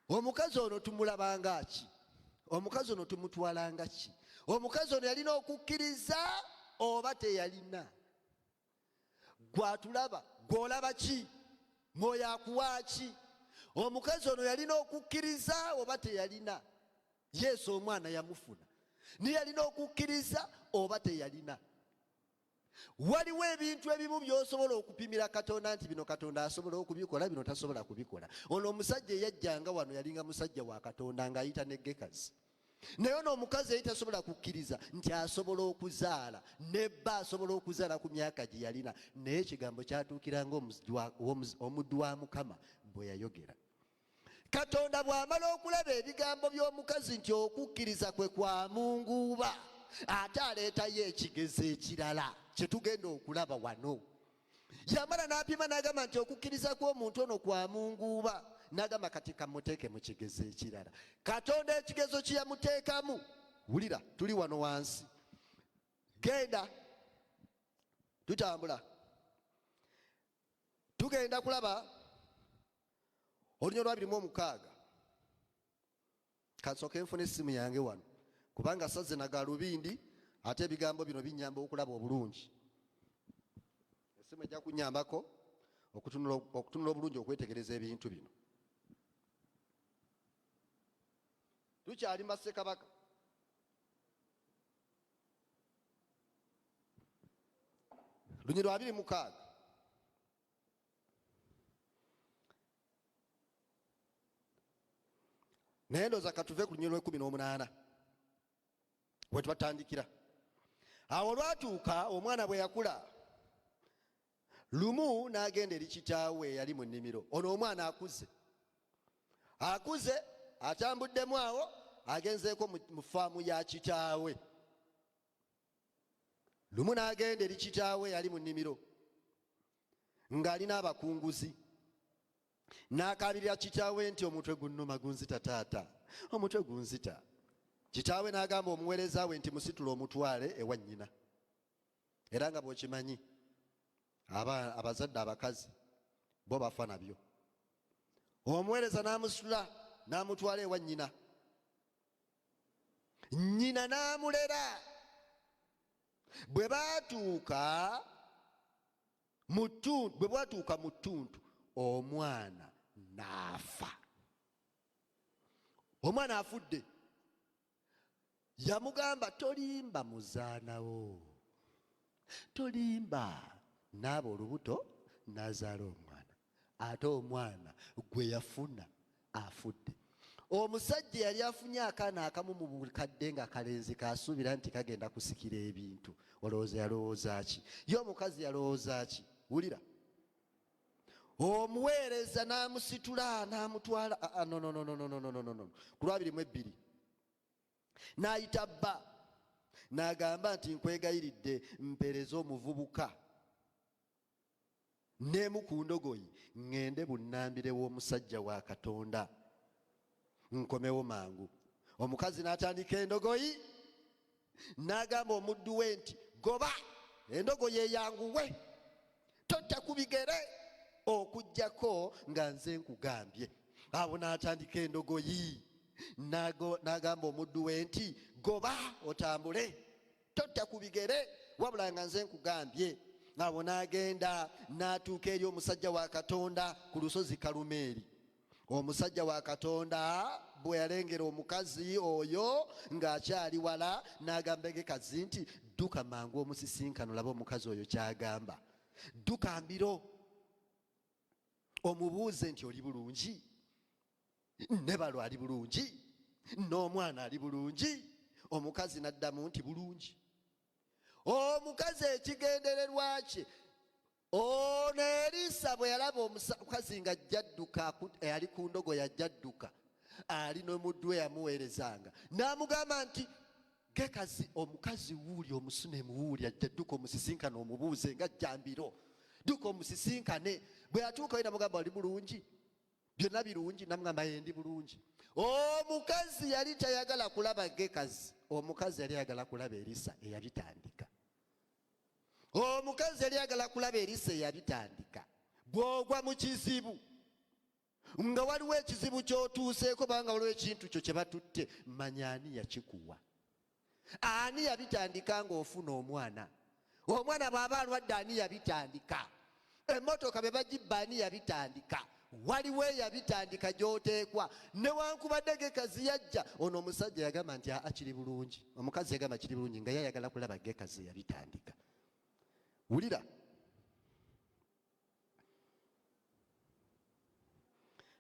Omukazi ono tumulabanga ki? Omukazi ono tumutwalanga ki? Omukazi ono yalina okukkiriza oba teyalina? Gwatulaba, gw'olaba ki? Mwoyo akuwa ki? Omukazi ono yalina okukkiriza oba teyalina? Yesu omwana yamufuna, naye yalina okukkiriza oba teyalina? Waliwo ebintu ebimu by'osobola okupimira Katonda nti bino Katonda asobola okubikola, bino tasobola kubikola. Ono omusajja eyajjanga wano yalinga musajja wa Katonda ng'ayita ne Gekazi. Naye ono omukazi yali tasobola kukkiriza nti asobola okuzaala, ne bba asobola okuzaala ku myaka gye yalina. Naye ekigambo kyatuukiranga omuddu wa Mukama bwe yayogera. Katonda bw'amala okulaba ebigambo by'omukazi nti okukkiriza kwe kwa munguuba, ate aleetayo ekigezo ekirala kye tugenda okulaba wano. Yamala n'apima n'agamba nti okukkiriza kw'omuntu ono kwa munguuba, n'agamba kati kamuteeke mu kigezo ekirala. Katonda ekigezo kye yamuteekamu, wulira, tuli wano wansi, genda tutambula, tugenda kulaba olunya lwa 26. Kansooke nfune essimu yange wano, kubanga sazze na galubindi, ate ebigambo bino binnyamba okulaba obulungi. Essimu ejja kunnyambako okutunula obulungi, okwetegereza ebintu bino. Tukyali Massekabaka. Lunyi lwa 26. Naye ndowooza katuve ku lunyiriri lw'ekkumi n'omunaana we tubatandikira. Awo olwatuuka omwana bwe yakula, lumu n'agenda eri kitaawe eyali mu nnimiro. Ono omwana akuze, akuze, atambuddemu awo, agenzeeko mu faamu ya kitaawe. Lumu n'agenda eri kitaawe eyali mu nnimiro ng'alina abakunguzi, n'akaabirira kitaawe nti, omutwe gunnuma gunzita taata, omutwe gunzita. Kitaawe n'agamba omuweereza we nti, musitule omutwale ewa nnyina. Era nga bw'okimanyi, abazadde abakazi bo bafa nabyo. Omuweereza n'amusitula n'amutwala ewa nnyina, nnyina n'amulera. Bwe baatuuka mu ttuntu, bwe bwatuuka mu ttuntu, omwana n'afa. Omwana afudde. Yamugamba, tolimba muzaana wo, tolimba. N'aba olubuto n'azaala omwana, ate omwana gwe yafuna afudde. Omusajja yali afunye akaana akamu mu bukadde nga kalenzi kasuubira nti kagenda kusikira ebintu. Olowooza yalowooza ki? Ye omukazi yalowooza ki? Wulira, omuweereza n'amusitula n'amutwala. Ah, ah, no, no, no, no, no, no, no, no, no. Ku lwabiri mu ebbiri n'ayita bba n'agamba nti, nkwegayiridde mpeereze omuvubuka n'emu ku ndogoyi, ŋŋende bunnambire w'omusajja wa Katonda, nkomewo mangu. Omukazi n'atandika endogoyi n'agamba omuddu we nti, goba endogoyi eyanguwe, totta ku bigere okuggyako nga nze nkugambye. Awo n'atandika endogoyi n'agamba omuddu we nti, goba otambule, totta ku bigere wabula nga nze nkugambye. Awo n'agenda n'atuuka eri omusajja wa Katonda ku lusozi Kalumeeri. Omusajja wa Katonda bwe yalengera omukazi oyo ng'akyali wala, n'agamba Gekazi nti, dduka mangu omusisinkano, laba omukazi oyo ky'agamba. Dduka mbiro omubuuze nti, oli bulungi? Ne balo ali bulungi? N'omwana ali bulungi? Omukazi n'addamu nti, bulungi. Omukazi ekigendererwa kye, ono Erisa bwe yalaba omukazi nga ajja adduka, ali ku ndogoyi ajja adduka, ali n'omuddu we yamuweerezanga, n'amugamba nti, Gekazi, omukazi wuuli Omusunemu wuuli ajja, dduka omusisinkane omubuuze nga ajja mbiro, dduka omusisinkane. Bwe yatuukayo namugamba, oli bulungi? Byonna birungi? Namugamba, ye ndi bulungi. Omukazi yali tayagala kulaba Gekazi, omukazi yali ayagala kulaba Erisa eyabitandika. Omukazi yali ayagala kulaba Erisa eyabitandika. Bw'ogwa mu kizibu, nga waliwo ekizibu ky'otuuseeko, banga waliwo ekintu kyo kye batutte, manya ani yakikuwa, ani yabitandika. Ng'ofuna omwana, omwana bw'aba alwadde, ani yabitandika? Emmotoka bwe bagibba, ani yabitandika? Waliwo eyabitandika gy'oteekwa. Newankubadde Gekazi yajja, ono omusajja yagamba nti, aa, kiri bulungi. Omukazi yagamba kiri bulungi, nga yayagala kulaba Gekazi yabitandika. Wulira,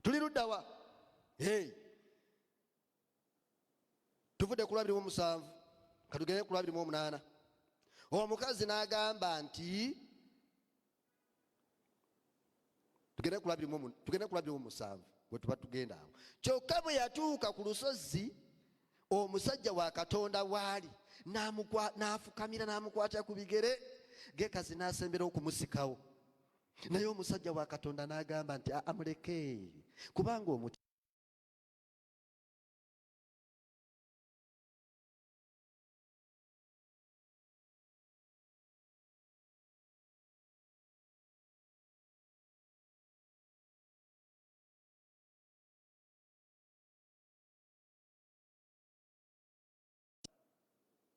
tuli luddawa? Hey. Tuvudde ku lwabiri mu musanvu, katugende ku 28. Omukazi n'agamba nti, tugende ku 27 bwe tuba tugenda awo. Kyokka bwe yatuuka ku lusozi omusajja wa Katonda waali, n'afukamira n'amukwata ku bigere. Gekazi n'asembera okumusikawo, naye omusajja wa Katonda n'agamba nti, amuleke, kubanga omuti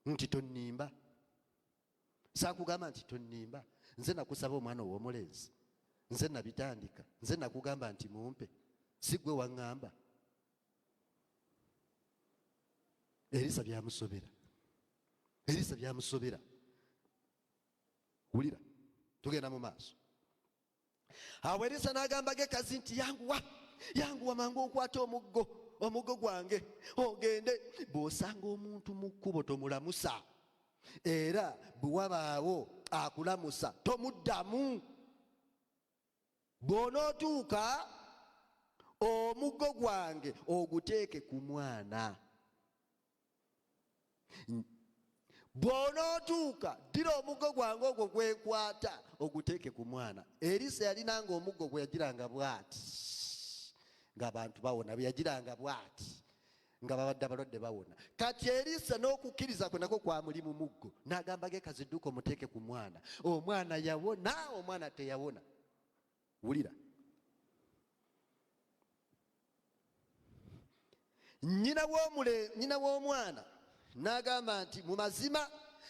nti tonnimba, saakugamba nti tonnimba, nze nakusaba omwana ow'omulenzi, nze nabitandika, nze nakugamba nti mumpe, si gwe waŋŋamba. Erisa byamusobera, Erisa byamusobera. Wulira, tugenda mu maaso. Awo Erisa n'agamba Gekazi nti, yanguwa, yanguwa mangu okwata omuggo Omuggo gwange ogende, bw'osanga omuntu mu kkubo tomulamusa, era bwe wabaawo akulamusa tomuddamu. Bw'onootuuka, omuggo gwange oguteeke ku mwana. Bw'onootuuka, ddira omuggo gwange ogwo gwenkwata oguteeke ku mwana. Erisa yalinanga omuggo gwe yagiranga bw'ati ng'abantu bawona, bwe yagiranga bw'ati nga babadde abalwadde bawona. Kati Erisa n'okukkiriza kwe nakwo kwamuli mu muggo, n'agamba Gekazi, dduka omuteeke ku mwana. Omwana yawona, omwana teyawona. Wulira, nyina w'omwana n'agamba nti, mu mazima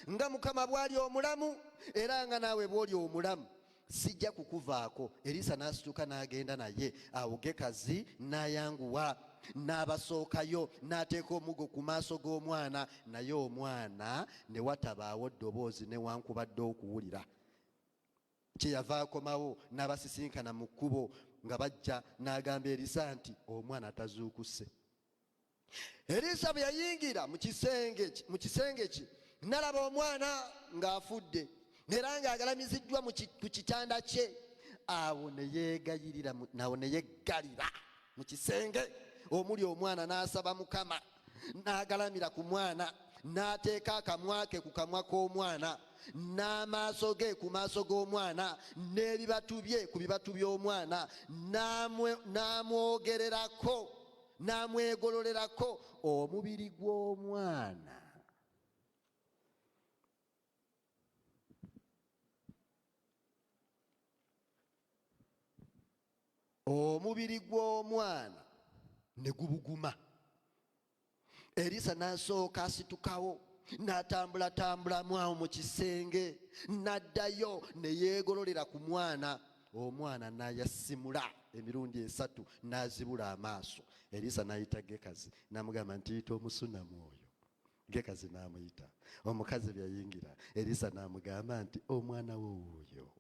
nga Mukama bw'ali omulamu era nga naawe bw'oli omulamu, sijja kukuvaako. Erisa n'asituka n'agenda naye. Awo Gekazi n'ayanguwa n'abasookayo, n'ateeka omuggo ku maaso g'omwana, naye omwana ne watabaawo ddoboozi newankubadde okuwulira. Kyeyava akomawo n'abasisinkana mu kkubo nga bajja, n'agamba Erisa nti, omwana tazuukuse. Erisa bwe yayingira mu kisenge kye, nalaba omwana ng'afudde era ng'agalamiziddwa ku kitanda kye. Awo ne yeegayirira mu-, awo ne yeggalira mu kisenge omuli omwana, n'asaba Mukama, n'agalamira ku mwana, n'ateeka akamwa ke ku kamwa k'omwana, n'amaaso ge ku maaso g'omwana, n'ebibatu bye ku bibatu by'omwana, n'amwogererako, n'amwegololerako omubiri gw'omwana. Omubiri gw'omwana ne gubuguma. Erisa n'asooka asitukawo, n'atambulatambulamu awo mu kisenge, n'addayo ne yeegololera ku mwana. Omwana n'ayasimula emirundi 3, n'azibula amaaso. Erisa n'ayita Gekazi, n'amugamba nti, yita Omusunamu oyo. Gekazi n'amuyita. Omukazi bwe yayingira, Erisa n'amugamba nti, omwana wo wuuyo.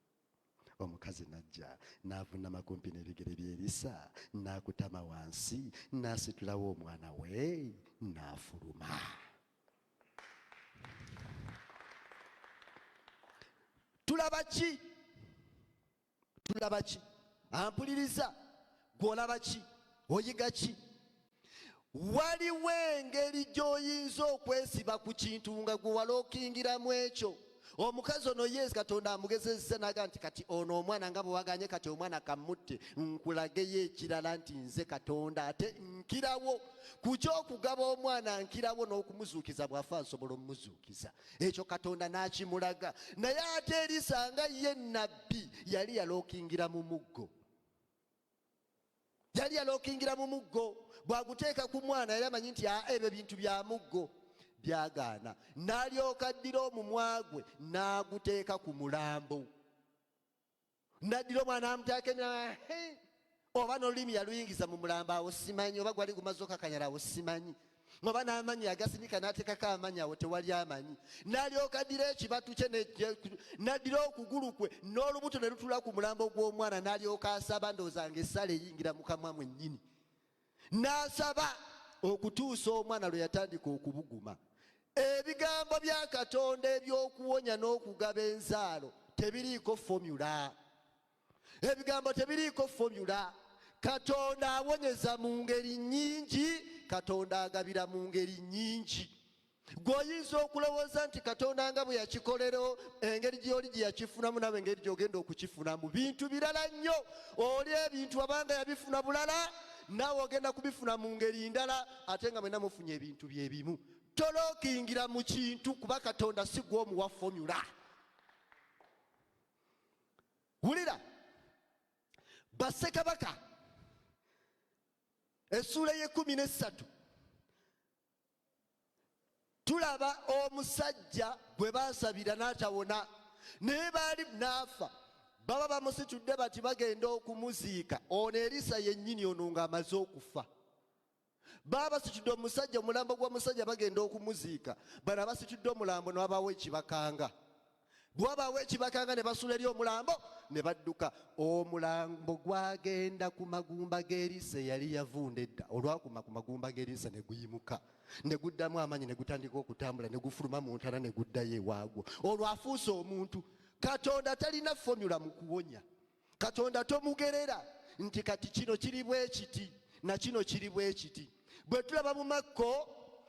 Omukazi n'ajja n'avunnama kumpi n'ebigere bya Erisa, n'akutama wansi, n'asitulawo omwana we, n'afuluma. Tulaba ki? Tulaba ki? Ampuliriza, gw'olaba ki? Oyiga ki? Waliwo engeri gy'oyinza okwesiba ku kintu nga gwe walookingiramu ekyo. Omukazi ono Yesu Katonda amugezezza n'agamba nti, kati ono omwana nga bwe waganye, kati omwana kamutte, nkulageyo ekirala nti nze Katonda, ate nkirawo ku ky'okugaba omwana, nkirawo n'okumuzuukiza, bw'afa nsobola omumuzuukiza. Ekyo Katonda n'akimulaga. Naye ate Erisa nga ye nnabbi yali yalookingira mu muggo. Yali yalookingira mu muggo, bw'aguteeka ku mwana yali amanyi nti, ebyo bintu bya muggo, byagaana. N'alyoka addira omumwa gwe n'aguteeka ku mulambo. N'addira omwana n'amuteeka emimwa, he, oba n'olulimi yaluyingiza mu mulambo awo simanyi, oba gwali gumaze okakanyala awo simanyi, oba n'amanyi agasinika n'ateekako amanyi awo tewali amanyi. N'alyoka addira ekibatu kye n'addira okugulu kwe n'olubuto ne lutula ku mulambo gw'omwana, n'alyoka asaba, ndowooza ng'essala eyingira mu kamwa mwennyini. N'asaba okutuusa omwana lwe yatandika okubuguma. Ebigambo bya Katonda eby'okuwonya n'okugaba enzaalo tebiriiko formula. Ebigambo tebiriiko formula. Katonda awonyeza mu ngeri nnyingi, Katonda agabira mu ngeri nnyingi. Gw'oyinza okulowooza nti Katonda nga bwe yakikolera, engeri gy'oli gye yakifunamu nawe engeri gy'ogenda okukifunamu bintu birala nnyo. Oli ebintu abanga yabifuna bulala, naawe ogenda kubifuna mu ngeri ndala, ate nga mwenna mufunye ebintu bye bimu. Tolookingira mu kintu kuba Katonda si gw'omuwa formula. Wulira, Bassekabaka essuula y'ekkumi n'essatu, tulaba omusajja gwe baasabira n'atawona, naye baali n'afa. Baba bamusitudde bati bagenda okumuziika. Ono Erisa yennyini ono ng'amaze okufa. Baba basitudde omusajja, omulambo gw'omusajja bagenda okumuziika. Bano abasitudde omulambo ne wabaawo ekibakanga. Bwewabaawo ekibakanga ne basula eri omulambo ne badduka. Omulambo gwagenda ku magumba g'Erisa eyali yavunda edda. Olwakuma ku magumba g'Erisa ne guyimuka ne guddamu amaanyi ne gutandika okutambula ne gufuluma mu ntaana ne guddayo ewaagwo. Olwo afuuse omuntu. Katonda talina fomula mu kuwonya. Katonda tomugerera nti kati kino kiri bwe kiti na kino kiri bwe kiti. Bwe tulaba mu Makko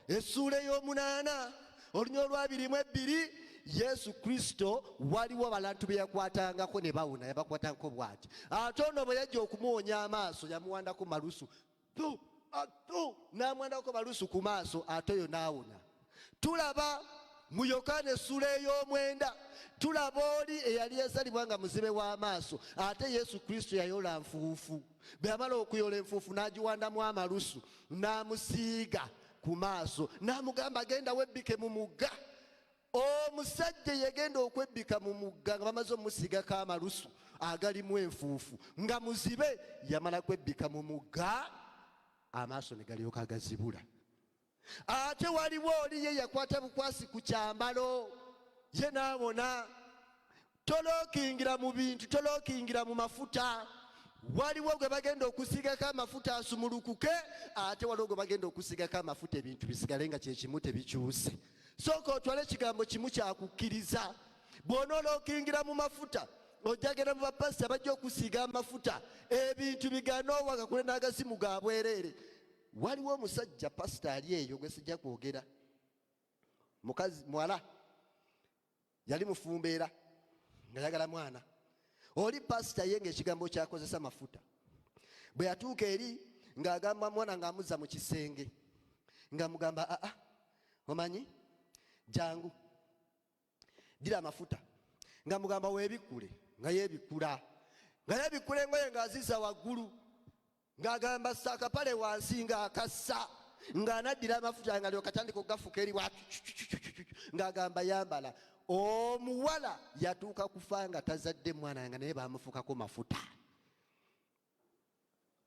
essuula ey'omunaana olunya olwabiri mu ebbiri, Yesu Kristo waliwo abantu be yakwatangako ne bawona, yabakwatangako bw'ati. Ate ono bwe yajja okumuwonya amaaso yamuwandako malusu tu atu n'amwandako malusu ku maaso, ate oyo n'awona. Tulaba mu Yokaana essuula ey'omwenda, tulaba oli eyali yazalibwa nga muzibe w'amaaso, ate Yesu Kristo yayola nfuufu. Bwe yamala okuyola enfuufu n'agiwandamu amalusu n'amusiiga ku maaso n'amugamba genda webbike mu mugga. Omusajja yagenda okwebbika mu mugga nga bamaze omusiigako amalusu agalimu enfuufu nga muzibe, yamala kwebbika mu mugga amaaso ne galyoka gazibula. Ate waliwo oli ye yakwata bukwasi ku kyambalo ye n'awona. Tolookingira mu bintu, tolookingira mu mafuta. Waliwo gwe bagenda okusiigako amafuta asumulukuke, ate waliwo gwe bagenda okusiigako amafuta ebintu bisigale nga kyekimu tebikyuse. Sooka otwale ekigambo kimu kyakukkiriza. Bw'onoolookingira mu mafuta ojja genda mu bapasita bajja okusiiga amafuta ebintu bigaana owagakule n'agasimu ga bwereere. Waliwo omusajja pasita ali eyo gwe sijja kwogera, mukazi muwala yali mufumbeera nga yagala mwana. Oli pasita ye ng'ekigambo kyakozesa mafuta. Bwe yatuuka eri ng'agamba mwana ng'amuzza mu kisenge ng'amugamba aa omanyi jangu ddira amafuta, nga mugamba weebikkule, nga yeebikkula, nga yeebikkula engoye ng'azizza waggulu, ng'agamba ssa akapale wansi, ng'akassa, ng'anaddira amafuta nga lyoka atandika okugafuka eri ng'agamba yambala. Omuwala yatuuka kufa nga tazadde mwana nga naye baamufukako mafuta.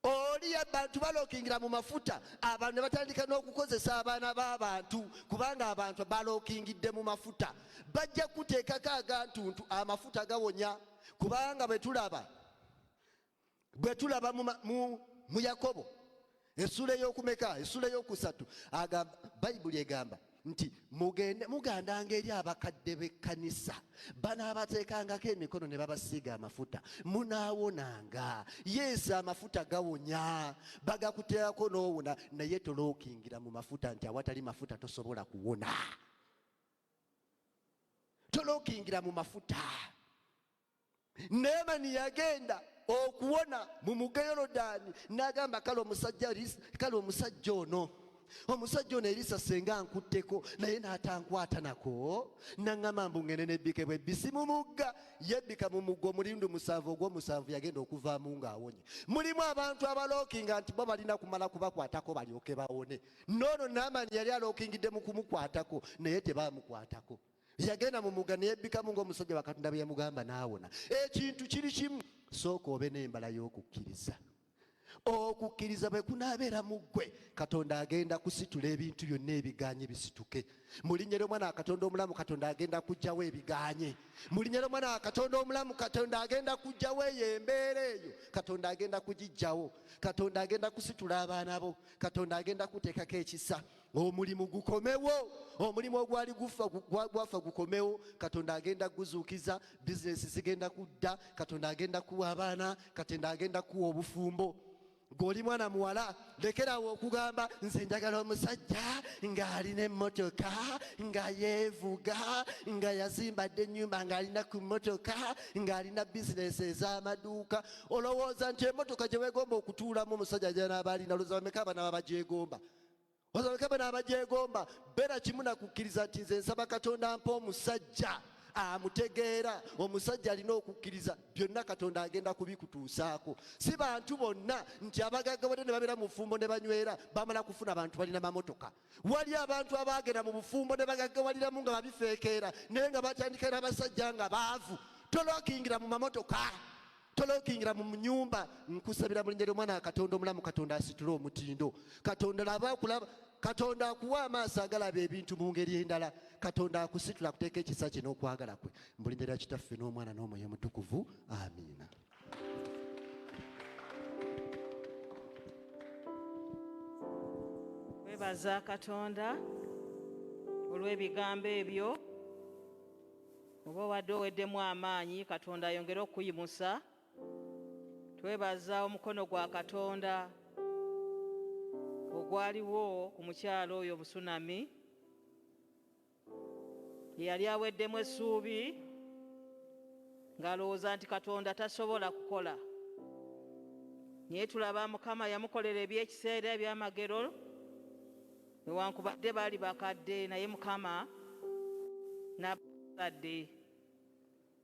Oli abantu balookingira mu mafuta, abantu ne batandika n'okukozesa abaana b'abantu kubanga abantu balookingidde mu mafuta. Bajja kuteekako agantuntu, amafuta gawonya, kubanga bwe tulaba mu Yakobo essuula ey'okumeka, essuula ey'okusatu, agamba Bayibuli egamba nti mugende mugandanga eri abakadde b'ekkanisa, banaabateekangako emikono ne babasiiga amafuta, munaawonanga. Yesu amafuta gawonya, bagakuteekako n'owona, naye tolookingira mu mafuta nti awatali mafuta tosobola kuwona. Tolookingira mu mafuta. Neemani yagenda okuwona mu mugga Yorodaani n'agamba kale omusajja ono Erisa senga nkutteko naye n'atankwata nako, n'aŋŋamba mbu ngende nebbike bwebbisi mu mugga. Yebbika mu mugga omulindu 7 ogw'omusanvu yagenda okuvaamu ng'awonye. Mulimu abantu abalookinga nti bo balina kumala kubakwatako balyoke bawone. N'ono Naamani yali alookingidde mu kumukwatako naye tebaamukwatako. Yagenda mu mugga ne yebbikamu ng'omusajja wa Katonda bwe yamugamba n'awona. Ekintu kiri kimu, sooka obe n'embala y'okukkiriza. Okukkiriza bwe kunaabeera mu ggwe, Katonda agenda kusitula ebintu byonna ebiganye bisituke. Mu linnya ly'Omwana wa Katonda omulamu, Katonda agenda kuggyawo ebiganye. Mu linnya ly'Omwana wa Katonda omulamu, Katonda agenda kuggyawo eyo embeera eyo. Katonda agenda kugiggyawo. Katonda agenda kusitula abaana bo. Katonda agenda kuteekako ekisa. Omulimu gukomewo, omulimu ogwali gwafa gukomewo. Katonda agenda kuguzuukiza, bizinesi zigenda kudda, Katonda agenda kuwa abaana, Katonda agenda kuwa obufumbo. G'oli mwana muwala, lekerawo okugamba nze njagala omusajja ng'alina emmotoka, nga yeevuga, nga yazimba dda ennyumba, ng'alina ku mmotoka, ng'alina bizinesi ez'amaduuka. Olowooza nti emmotoka gye weegomba okutuulamu omusajja gy'anaaba alina, olowooza bameka abanaaba bagyegomba? Olowooza bameka abanaaba bagyegomba? Beera kimu na kukkiriza nti nze nsaba Katonda ampe omusajja amutegeera, omusajja alina okukkiriza, byonna Katonda agenda kubikutuusaako. Si bantu bonna nti abagaggawadde ne babeera mu bufumbo ne banywera bamala kufuna bantu balina mamotoka. Wali abantu abaagenda mu bufumbo ne bagaggawaliramu nga babifeekeera, naye nga batandika n'abasajja nga baavu. Tolookingira mu mamotoka, tolookingira mu nnyumba. Nkusabira mu linnya ly'Omwana wa Katonda omulamu, Katonda asitule omutindo. Katonda laba okulaba. Katonda akuwa amaaso agalaba ebintu mu ngeri endala. Katonda akusitula akuteeka ekisa kye n'okwagala kwe. Mu linnya lya Kitaffe n'Omwana n'Omwoyo Omutukuvu, amiina. Webaza Katonda olw'ebigambo ebyo. Oba obadde oweddemu amaanyi, Katonda ayongere okukuyimusa. Twebaza omukono gwa Katonda ogwaliwo ku mukyalo oyo Omusunami eyali aweddemu essuubi ng'alowooza nti Katonda tasobola kukola. Naye tulaba Mukama yamukolera eby'ekiseera eby'amagero, newankubadde baali bakadde, naye Mukama n'abazadde.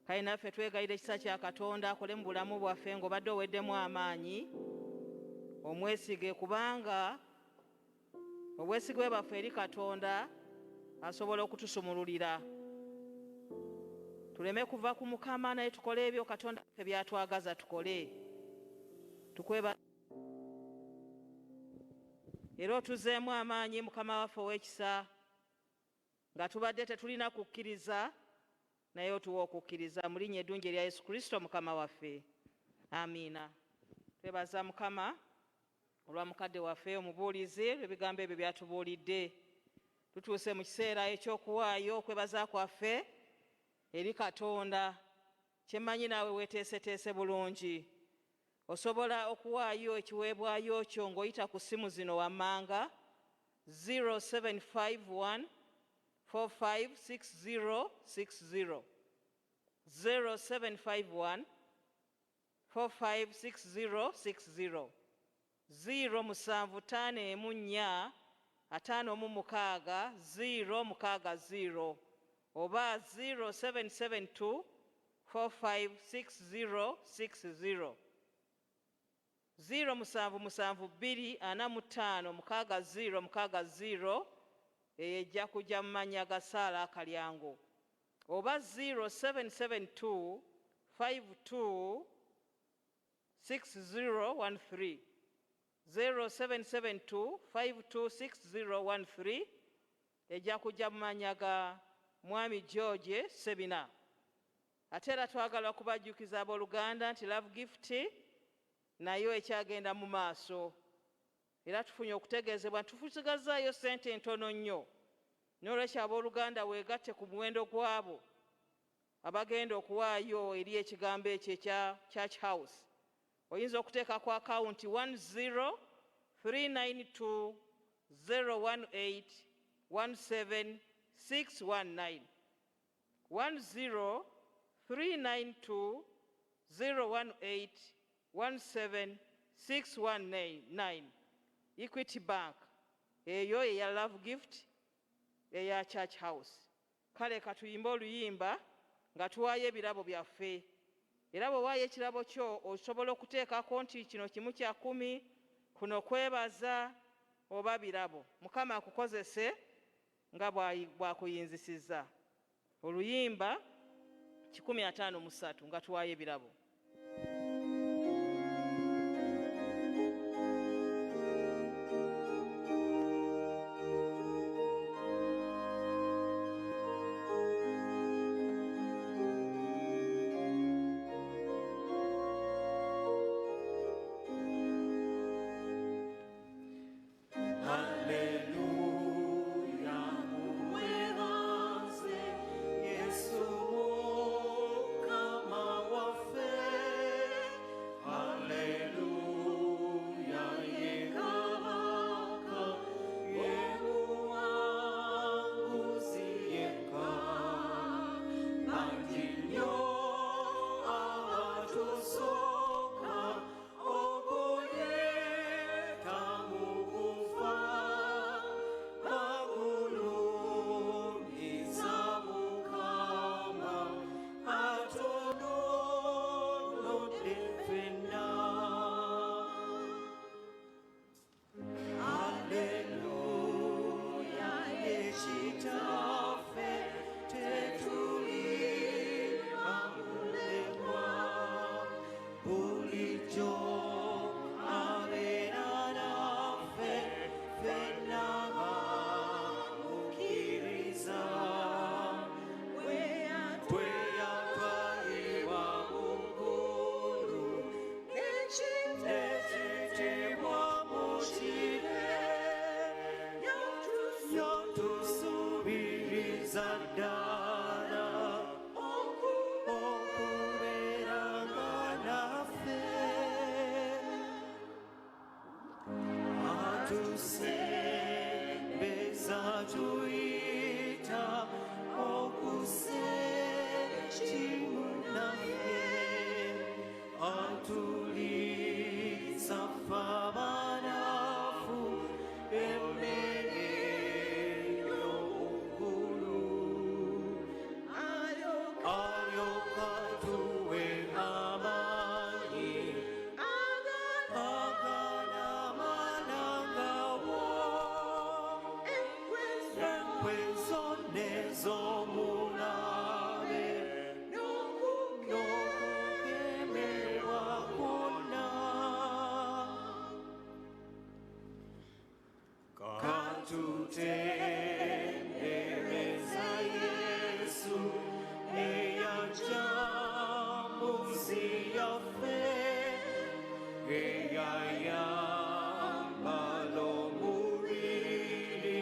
Kale naffe twegayirira ekisa kya Katonda akole mu bulamu bwaffe ng'obadde oweddemu amaanyi, omwesige, kubanga obwesigwe bwaffe eri Katonda asobola okutusumululira. Tuleme kuva ku Mukama, naye tukole ebyo Katonda ffe by'atwagaza tukole. Tukweba era otuzeemu amaanyi, Mukama waffe ow'ekisa, nga tubadde tetulina kukkiriza, naye otuwa okukkiriza mu linnya eddungi erya Yesu Kristo Mukama waffe. Amiina. Twebaza Mukama olwa mukadde waffe omubuulizi olw'ebigambo ebyo by'atubuulidde. Tutuuse mu kiseera eky'okuwaayo okwebaza kwaffe eri Katonda. Kyemmanyi naawe weeteeseteese bulungi. Osobola okuwaayo ekiweebwayo kyo ng'oyita ku ssimu zino wammanga, 0751 456060, 0751 456060, 0 musanvu ttaano emu nnya ataano mu mukaaga 0 mukaaga 0 oba 0772 456060, 0 musanvu musanvu bbiri ana mu ttaano mukaaga 0 mukaaga 0. Eyo ejja kujja mu mannya ga Saala Kalyango, oba 0772 52 6013, 0772 526013, ejja kujja mu mannya ga Mwami George Sebina. Ate era twagala okubajjukiza abooluganda nti Love Gift nayo ekyagenda mu maaso, era tufunye okutegeezebwa nti tusigazaayo ssente ntono nnyo. N'olwekyo abooluganda, weegatte ku muwendo gw'abo abagenda okuwaayo eri ekigambo ekyo ekya Church House. Oyinza okuteeka ku akawunti 10392 018 17619, 10392 018 17619, Equity Bank. Eyo eya Love Gift eya Church House. Kale katuyimbe oluyimba nga tuwaayo ebirabo byaffe. Era bw'owaayo ekirabo kyo, osobola okuteekako nti kino kimu kya kkumi, kuno kwebaza oba birabo. Mukama akukozese nga bw'akuyinzisizza. Oluyimba 153 nga tuwaayo ebirabo. Haleluya, mwebaze Yesu Mukama waffe. Kimu naffe, atuliisa ffe abanafu emmere y'omuggulu, alyoka atuwe amaanyi aganamalangawo enkwe zonna ez'omulabe n'okukemerwa kwonna. Katutendereza Yesu eyajja mu nsi yaffe, eyayambala omubiri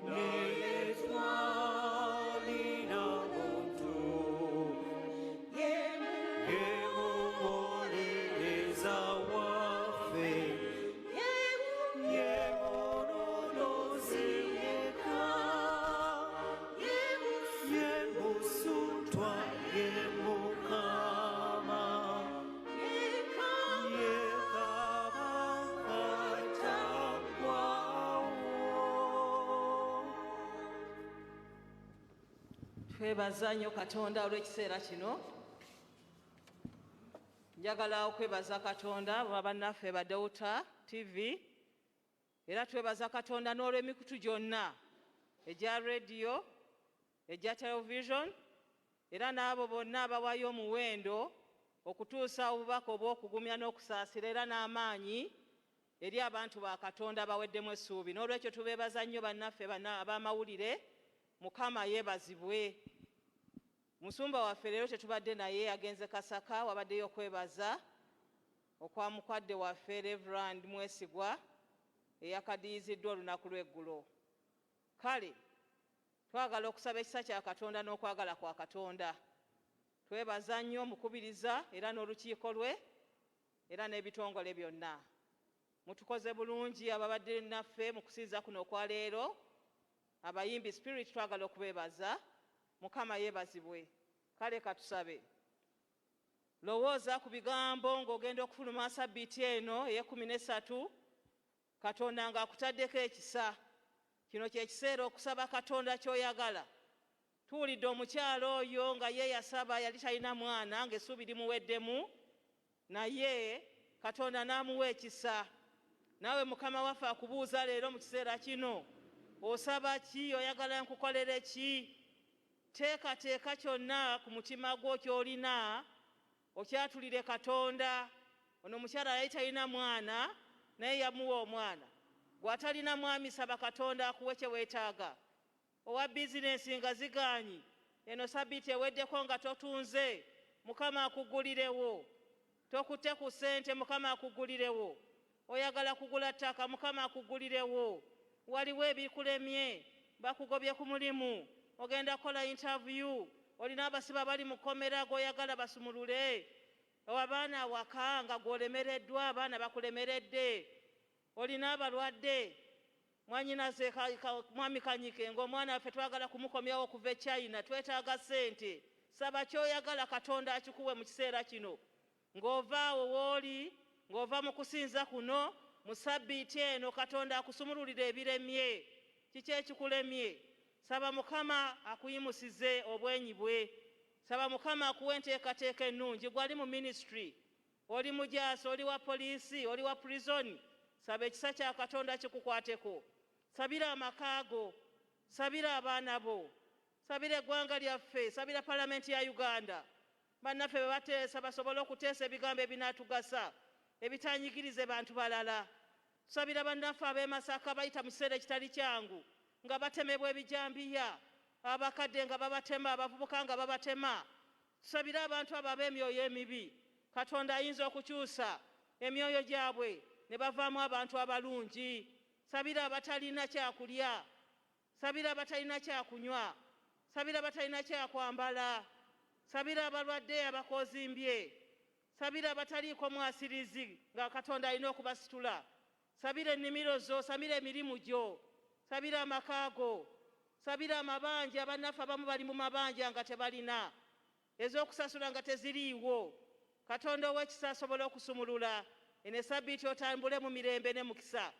naye twalina muntu, ye muwolereza waffe, ye mununuzi yekka, ye musutwa, ye Mukama, ye Kabaka ataggwaawo. Twebaza nnyo Katonda olw'ekiseera kino. Njagala okwebaza Katonda baba bannaffe ba Delta TV, era twebaza Katonda n'olw'emikutu gyonna egya rediyo, egya television, era n'abo bonna abawayo omuwendo okutuusa obubaka obw'okugumya n'okusaasira era n'amaanyi eri abantu ba Katonda abaweddemu essuubi. N'olwekyo tubeebaza nnyo bannaffe ab'amawulire. Mukama yeebazibwe. Musumba waffe leero tetubadde naye, agenze Kasaka. Wabaddeyo okwebaza okwa mukadde waffe Reverand Mwesigwa eyakadiyiziddwa olunaku lw'eggulo. Kale twagala okusaba ekisa kya Katonda n'okwagala kwa Katonda. Twebaza nnyo omukubiriza era n'olukiiko lwe era n'ebitongole byonna. Mutukoze bulungi ababadde naffe mu kusinza kuno okwa leero. Abayimbi Spirit, twagala okubeebaza. Mukama yeebazibwe. Kale katusabe. Lowooza ku bigambo ng'ogenda okufuluma sabbiiti eno ey'e13, Katonda ng'akutaddeko ekisa. Kino kye kiseera okusaba Katonda ky'oyagala. Tuwulidde omukyalo oyo nga ye yasaba, yali talina mwana, ng'essuubi limuweddemu, naye Katonda n'amuwa ekisa. Naawe Mukama waffe akubuuza leero mu kiseera kino, osaba ki? Oyagala nkukolere ki? Teekateeka kyonna ku mutima gwo ky'olina, okyatulire Katonda. Ono omukyala yali talina mwana, naye yamuwa omwana. Gwe atalina mwami, saba Katonda akuwe kye weetaaga. Owa bizinensi nga zigaanyi, eno sabbiiti eweddeko nga totunze, Mukama akugulirewo. Tokutte ku ssente, Mukama akugulirewo. Oyagala kugula ttaka, Mukama akugulirewo. Waliwo ebikulemye, bakugobye ku mulimu, ogenda kukola interview, olina abasibe abali mu kkomera g'oyagala basumulule, abaana awaka nga gw'olemereddwa, abaana bakulemeredde, olina abalwadde. Mwanyinaze mwami Kanyike, ng'omwana waffe twagala kumukomyawo okuva e China, twetaaga ssente. Saba ky'oyagala, Katonda akikuwe mu kiseera kino ng'ova awo w'oli, ng'ova mu kusinza kuno mu sabbiiti eno. Katonda akusumululira ebiremye. Kiki ekikulemye? Saba Mukama akuyimusize obwenyi bwe. Saba Mukama akuwe enteekateeka ennungi. Gwali mu ministry, oli mujaasi, oli wa poliisi, oli wa prison, saba ekisa kya Katonda kikukwateko. Sabira amaka go, sabira abaana bo, sabira eggwanga lyaffe, sabira palamenti ya Uganda. Bannaffe bwe bateesa, basobole okuteesa ebigambo ebinaatugasa, ebitanyigirize bantu balala. Tusabira bannaffe ab'e Masaka bayita mu kiseera ekitali kyangu, nga batemebwa ebijambiya, abakadde nga babatema, abavubuka nga babatema. Tusabire abantu abo ab'emyoyo emibi. Katonda ayinza okukyusa emyoyo gyabwe ne bavaamu abantu abalungi. Sabira abatalina kyakulya, sabira abatalina kyakunywa, sabira abatalina kyakwambala, sabira abalwadde abakozimbye, sabira abataliiko mwasirizi nga Katonda alina okubasitula. Sabira ennimiro zo, sabira emirimu gyo, sabira amaka go, sabira amabanja. Bannaffe abamu bali mu mabanja nga tebalina. Ez'okusasula nga teziriiwo. Katonda ow'ekisa asobola okusumulula. Eno esabbiiti otambule mu mirembe ne mukisa.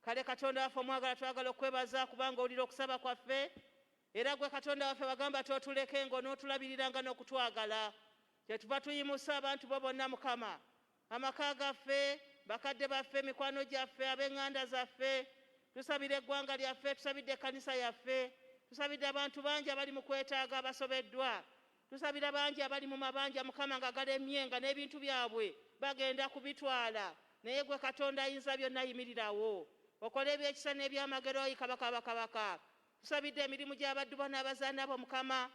Kale Katonda waffe omwagala, twagala okwebaza kubanga owulira okusaba kwaffe. Era gwe Katonda waffe wagamba tootuleke ng'onootulabiriranga n'okutwagala. Kyetuva tuyimusa abantu bo bonna, Mukama, amaka gaffe, bakadde baffe, mikwano gyaffe, ab'eŋŋanda zaffe. Tusabira eggwanga lyaffe, tusabidde ekkanisa yaffe, tusabidde abantu bangi abali mu kwetaaga, abasobeddwa. Tusabira bangi abali mu mabanja, Mukama, nga galemye, nga n'ebintu byabwe bagenda kubitwala. Naye gwe Katonda ayinza byonna, yimirirawo okola ebyekisa n'ebyamagero, ayi Kabaka bakabaka. Tusabidde emirimu gy'abaddu bo n'abazaana bo, Mukama.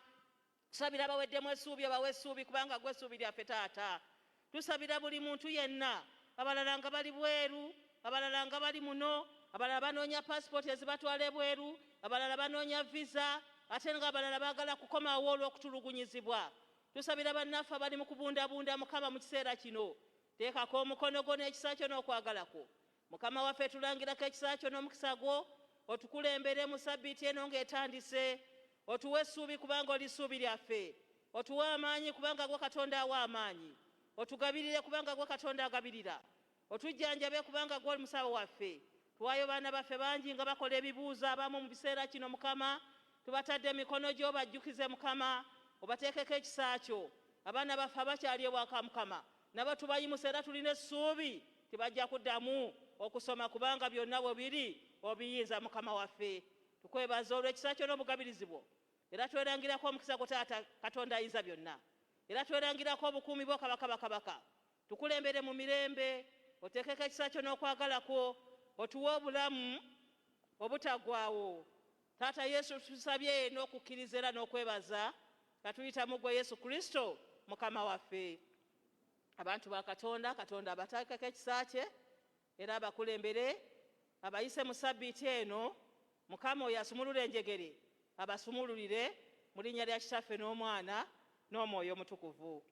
Tusabira abaweddemu essuubi, obawe essuubi, kubanga gwe essuubi lyaffe, Taata. Tusabira buli muntu yenna, abalala nga bali bweru, abalala nga bali muno, abalala banoonya pasipooti ezibatwala ebweru, abalala banoonya visa, ate nga abalala baagala kukomawo olw'okutulugunyizibwa. Tusabira bannaffe abali mu kubundabunda, Mukama. Mu kiseera kino teekako omukono gwo n'ekisa kyo n'okwagala kwo. Mukama waffe, tulangirako ekisa kyo n'omukisa gwo, otukulembere mu sabbiiti eno ng'etandise. Otuwe essuubi kubanga oli ssuubi lyaffe. Otuwe amaanyi kubanga gwe Katonda awa amaanyi. Otugabirire kubanga gwe Katonda agabirira. Otujjanjabe kubanga gwe oli musawo waffe. Tuwaayo baana baffe bangi nga bakola ebibuuzo abamu mu biseera kino. Mukama, tubatadde emikono gyo, bajjukize, Mukama, obateekeko ekisa kyo. Abaana baffe abakyali ewaka, Mukama, nabo tubayimusa era tulina essuubi tibajja kuddamu okusoma kubanga byonna bwe biri obiyinza. Mukama waffe, tukwebaza olw'ekisa kyo n'obugabirizi bwo, era twerangirako omukisa gwo, Taata Katonda ayinza byonna, era twerangirako obukuumi bwo, Kabaka bakabaka. Tukulembere mu mirembe, oteekeko ekisa kyo n'okwagala kwo, otuwe obulamu obutaggwaawo. Taata Yesu, tusabye n'okukkiriza era n'okwebaza nga tuyita mu ggwe Yesu Kristo Mukama waffe. Abantu ba Katonda, Katonda abateekeko ekisa kye era abakulembere, abayise mu sabbiiti eno. Mukama oyo asumulula enjegere abasumululire mu linnya lya Kitaffe n'Omwana n'Omwoyo Omutukuvu.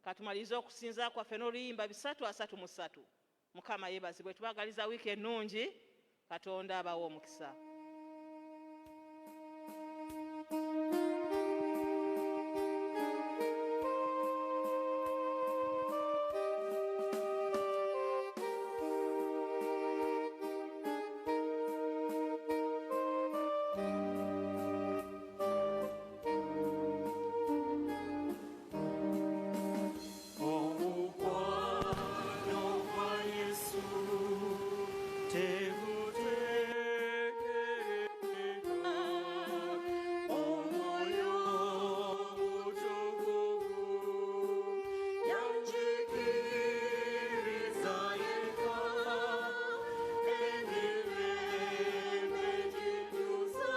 Katumalirize okusinza kwaffe n'oluyimba 333. Mukama yeebazibwe. Tubagaliza wiiki ennungi. Katonda abawe omukisa. Omukwano gwa Yesu tegutegereka, Omwoyo Mutukuvu yanjigiriza yekka, emirembe gituusa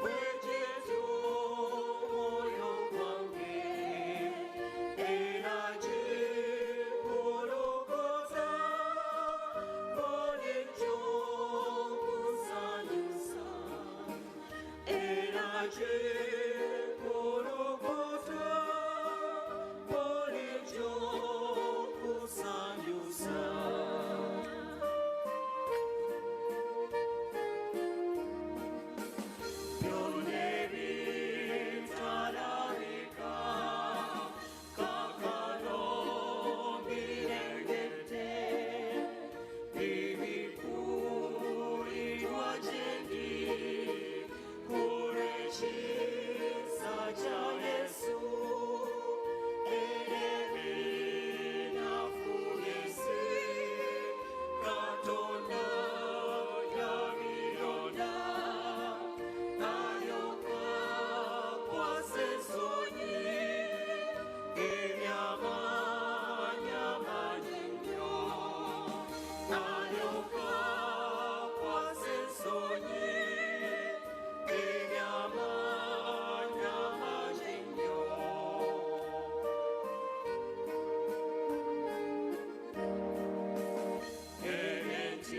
bwe gityo omwoyo gwange, era gikolokosa bulijjo kusanyusa, era gikolokosa bulijjo kusanyusa. Byonna ebitalabika kaakano mbirengedde, bibikkulirwa gye ndi ku lw'ekisa kya Yesu. Era ebinafu by'ensi Katonda yabironda, alyoka akwasa ensonyi ebyamaanyi amangi ennyo, alyoka akwasa ensonyi ebyamaanyi amangi ennyo.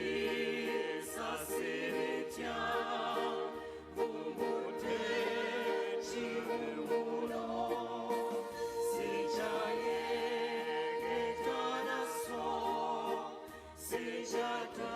Eby'entiisa sibitya, nvumbudde kiwumulo, sikyayegeta naso, sikyata.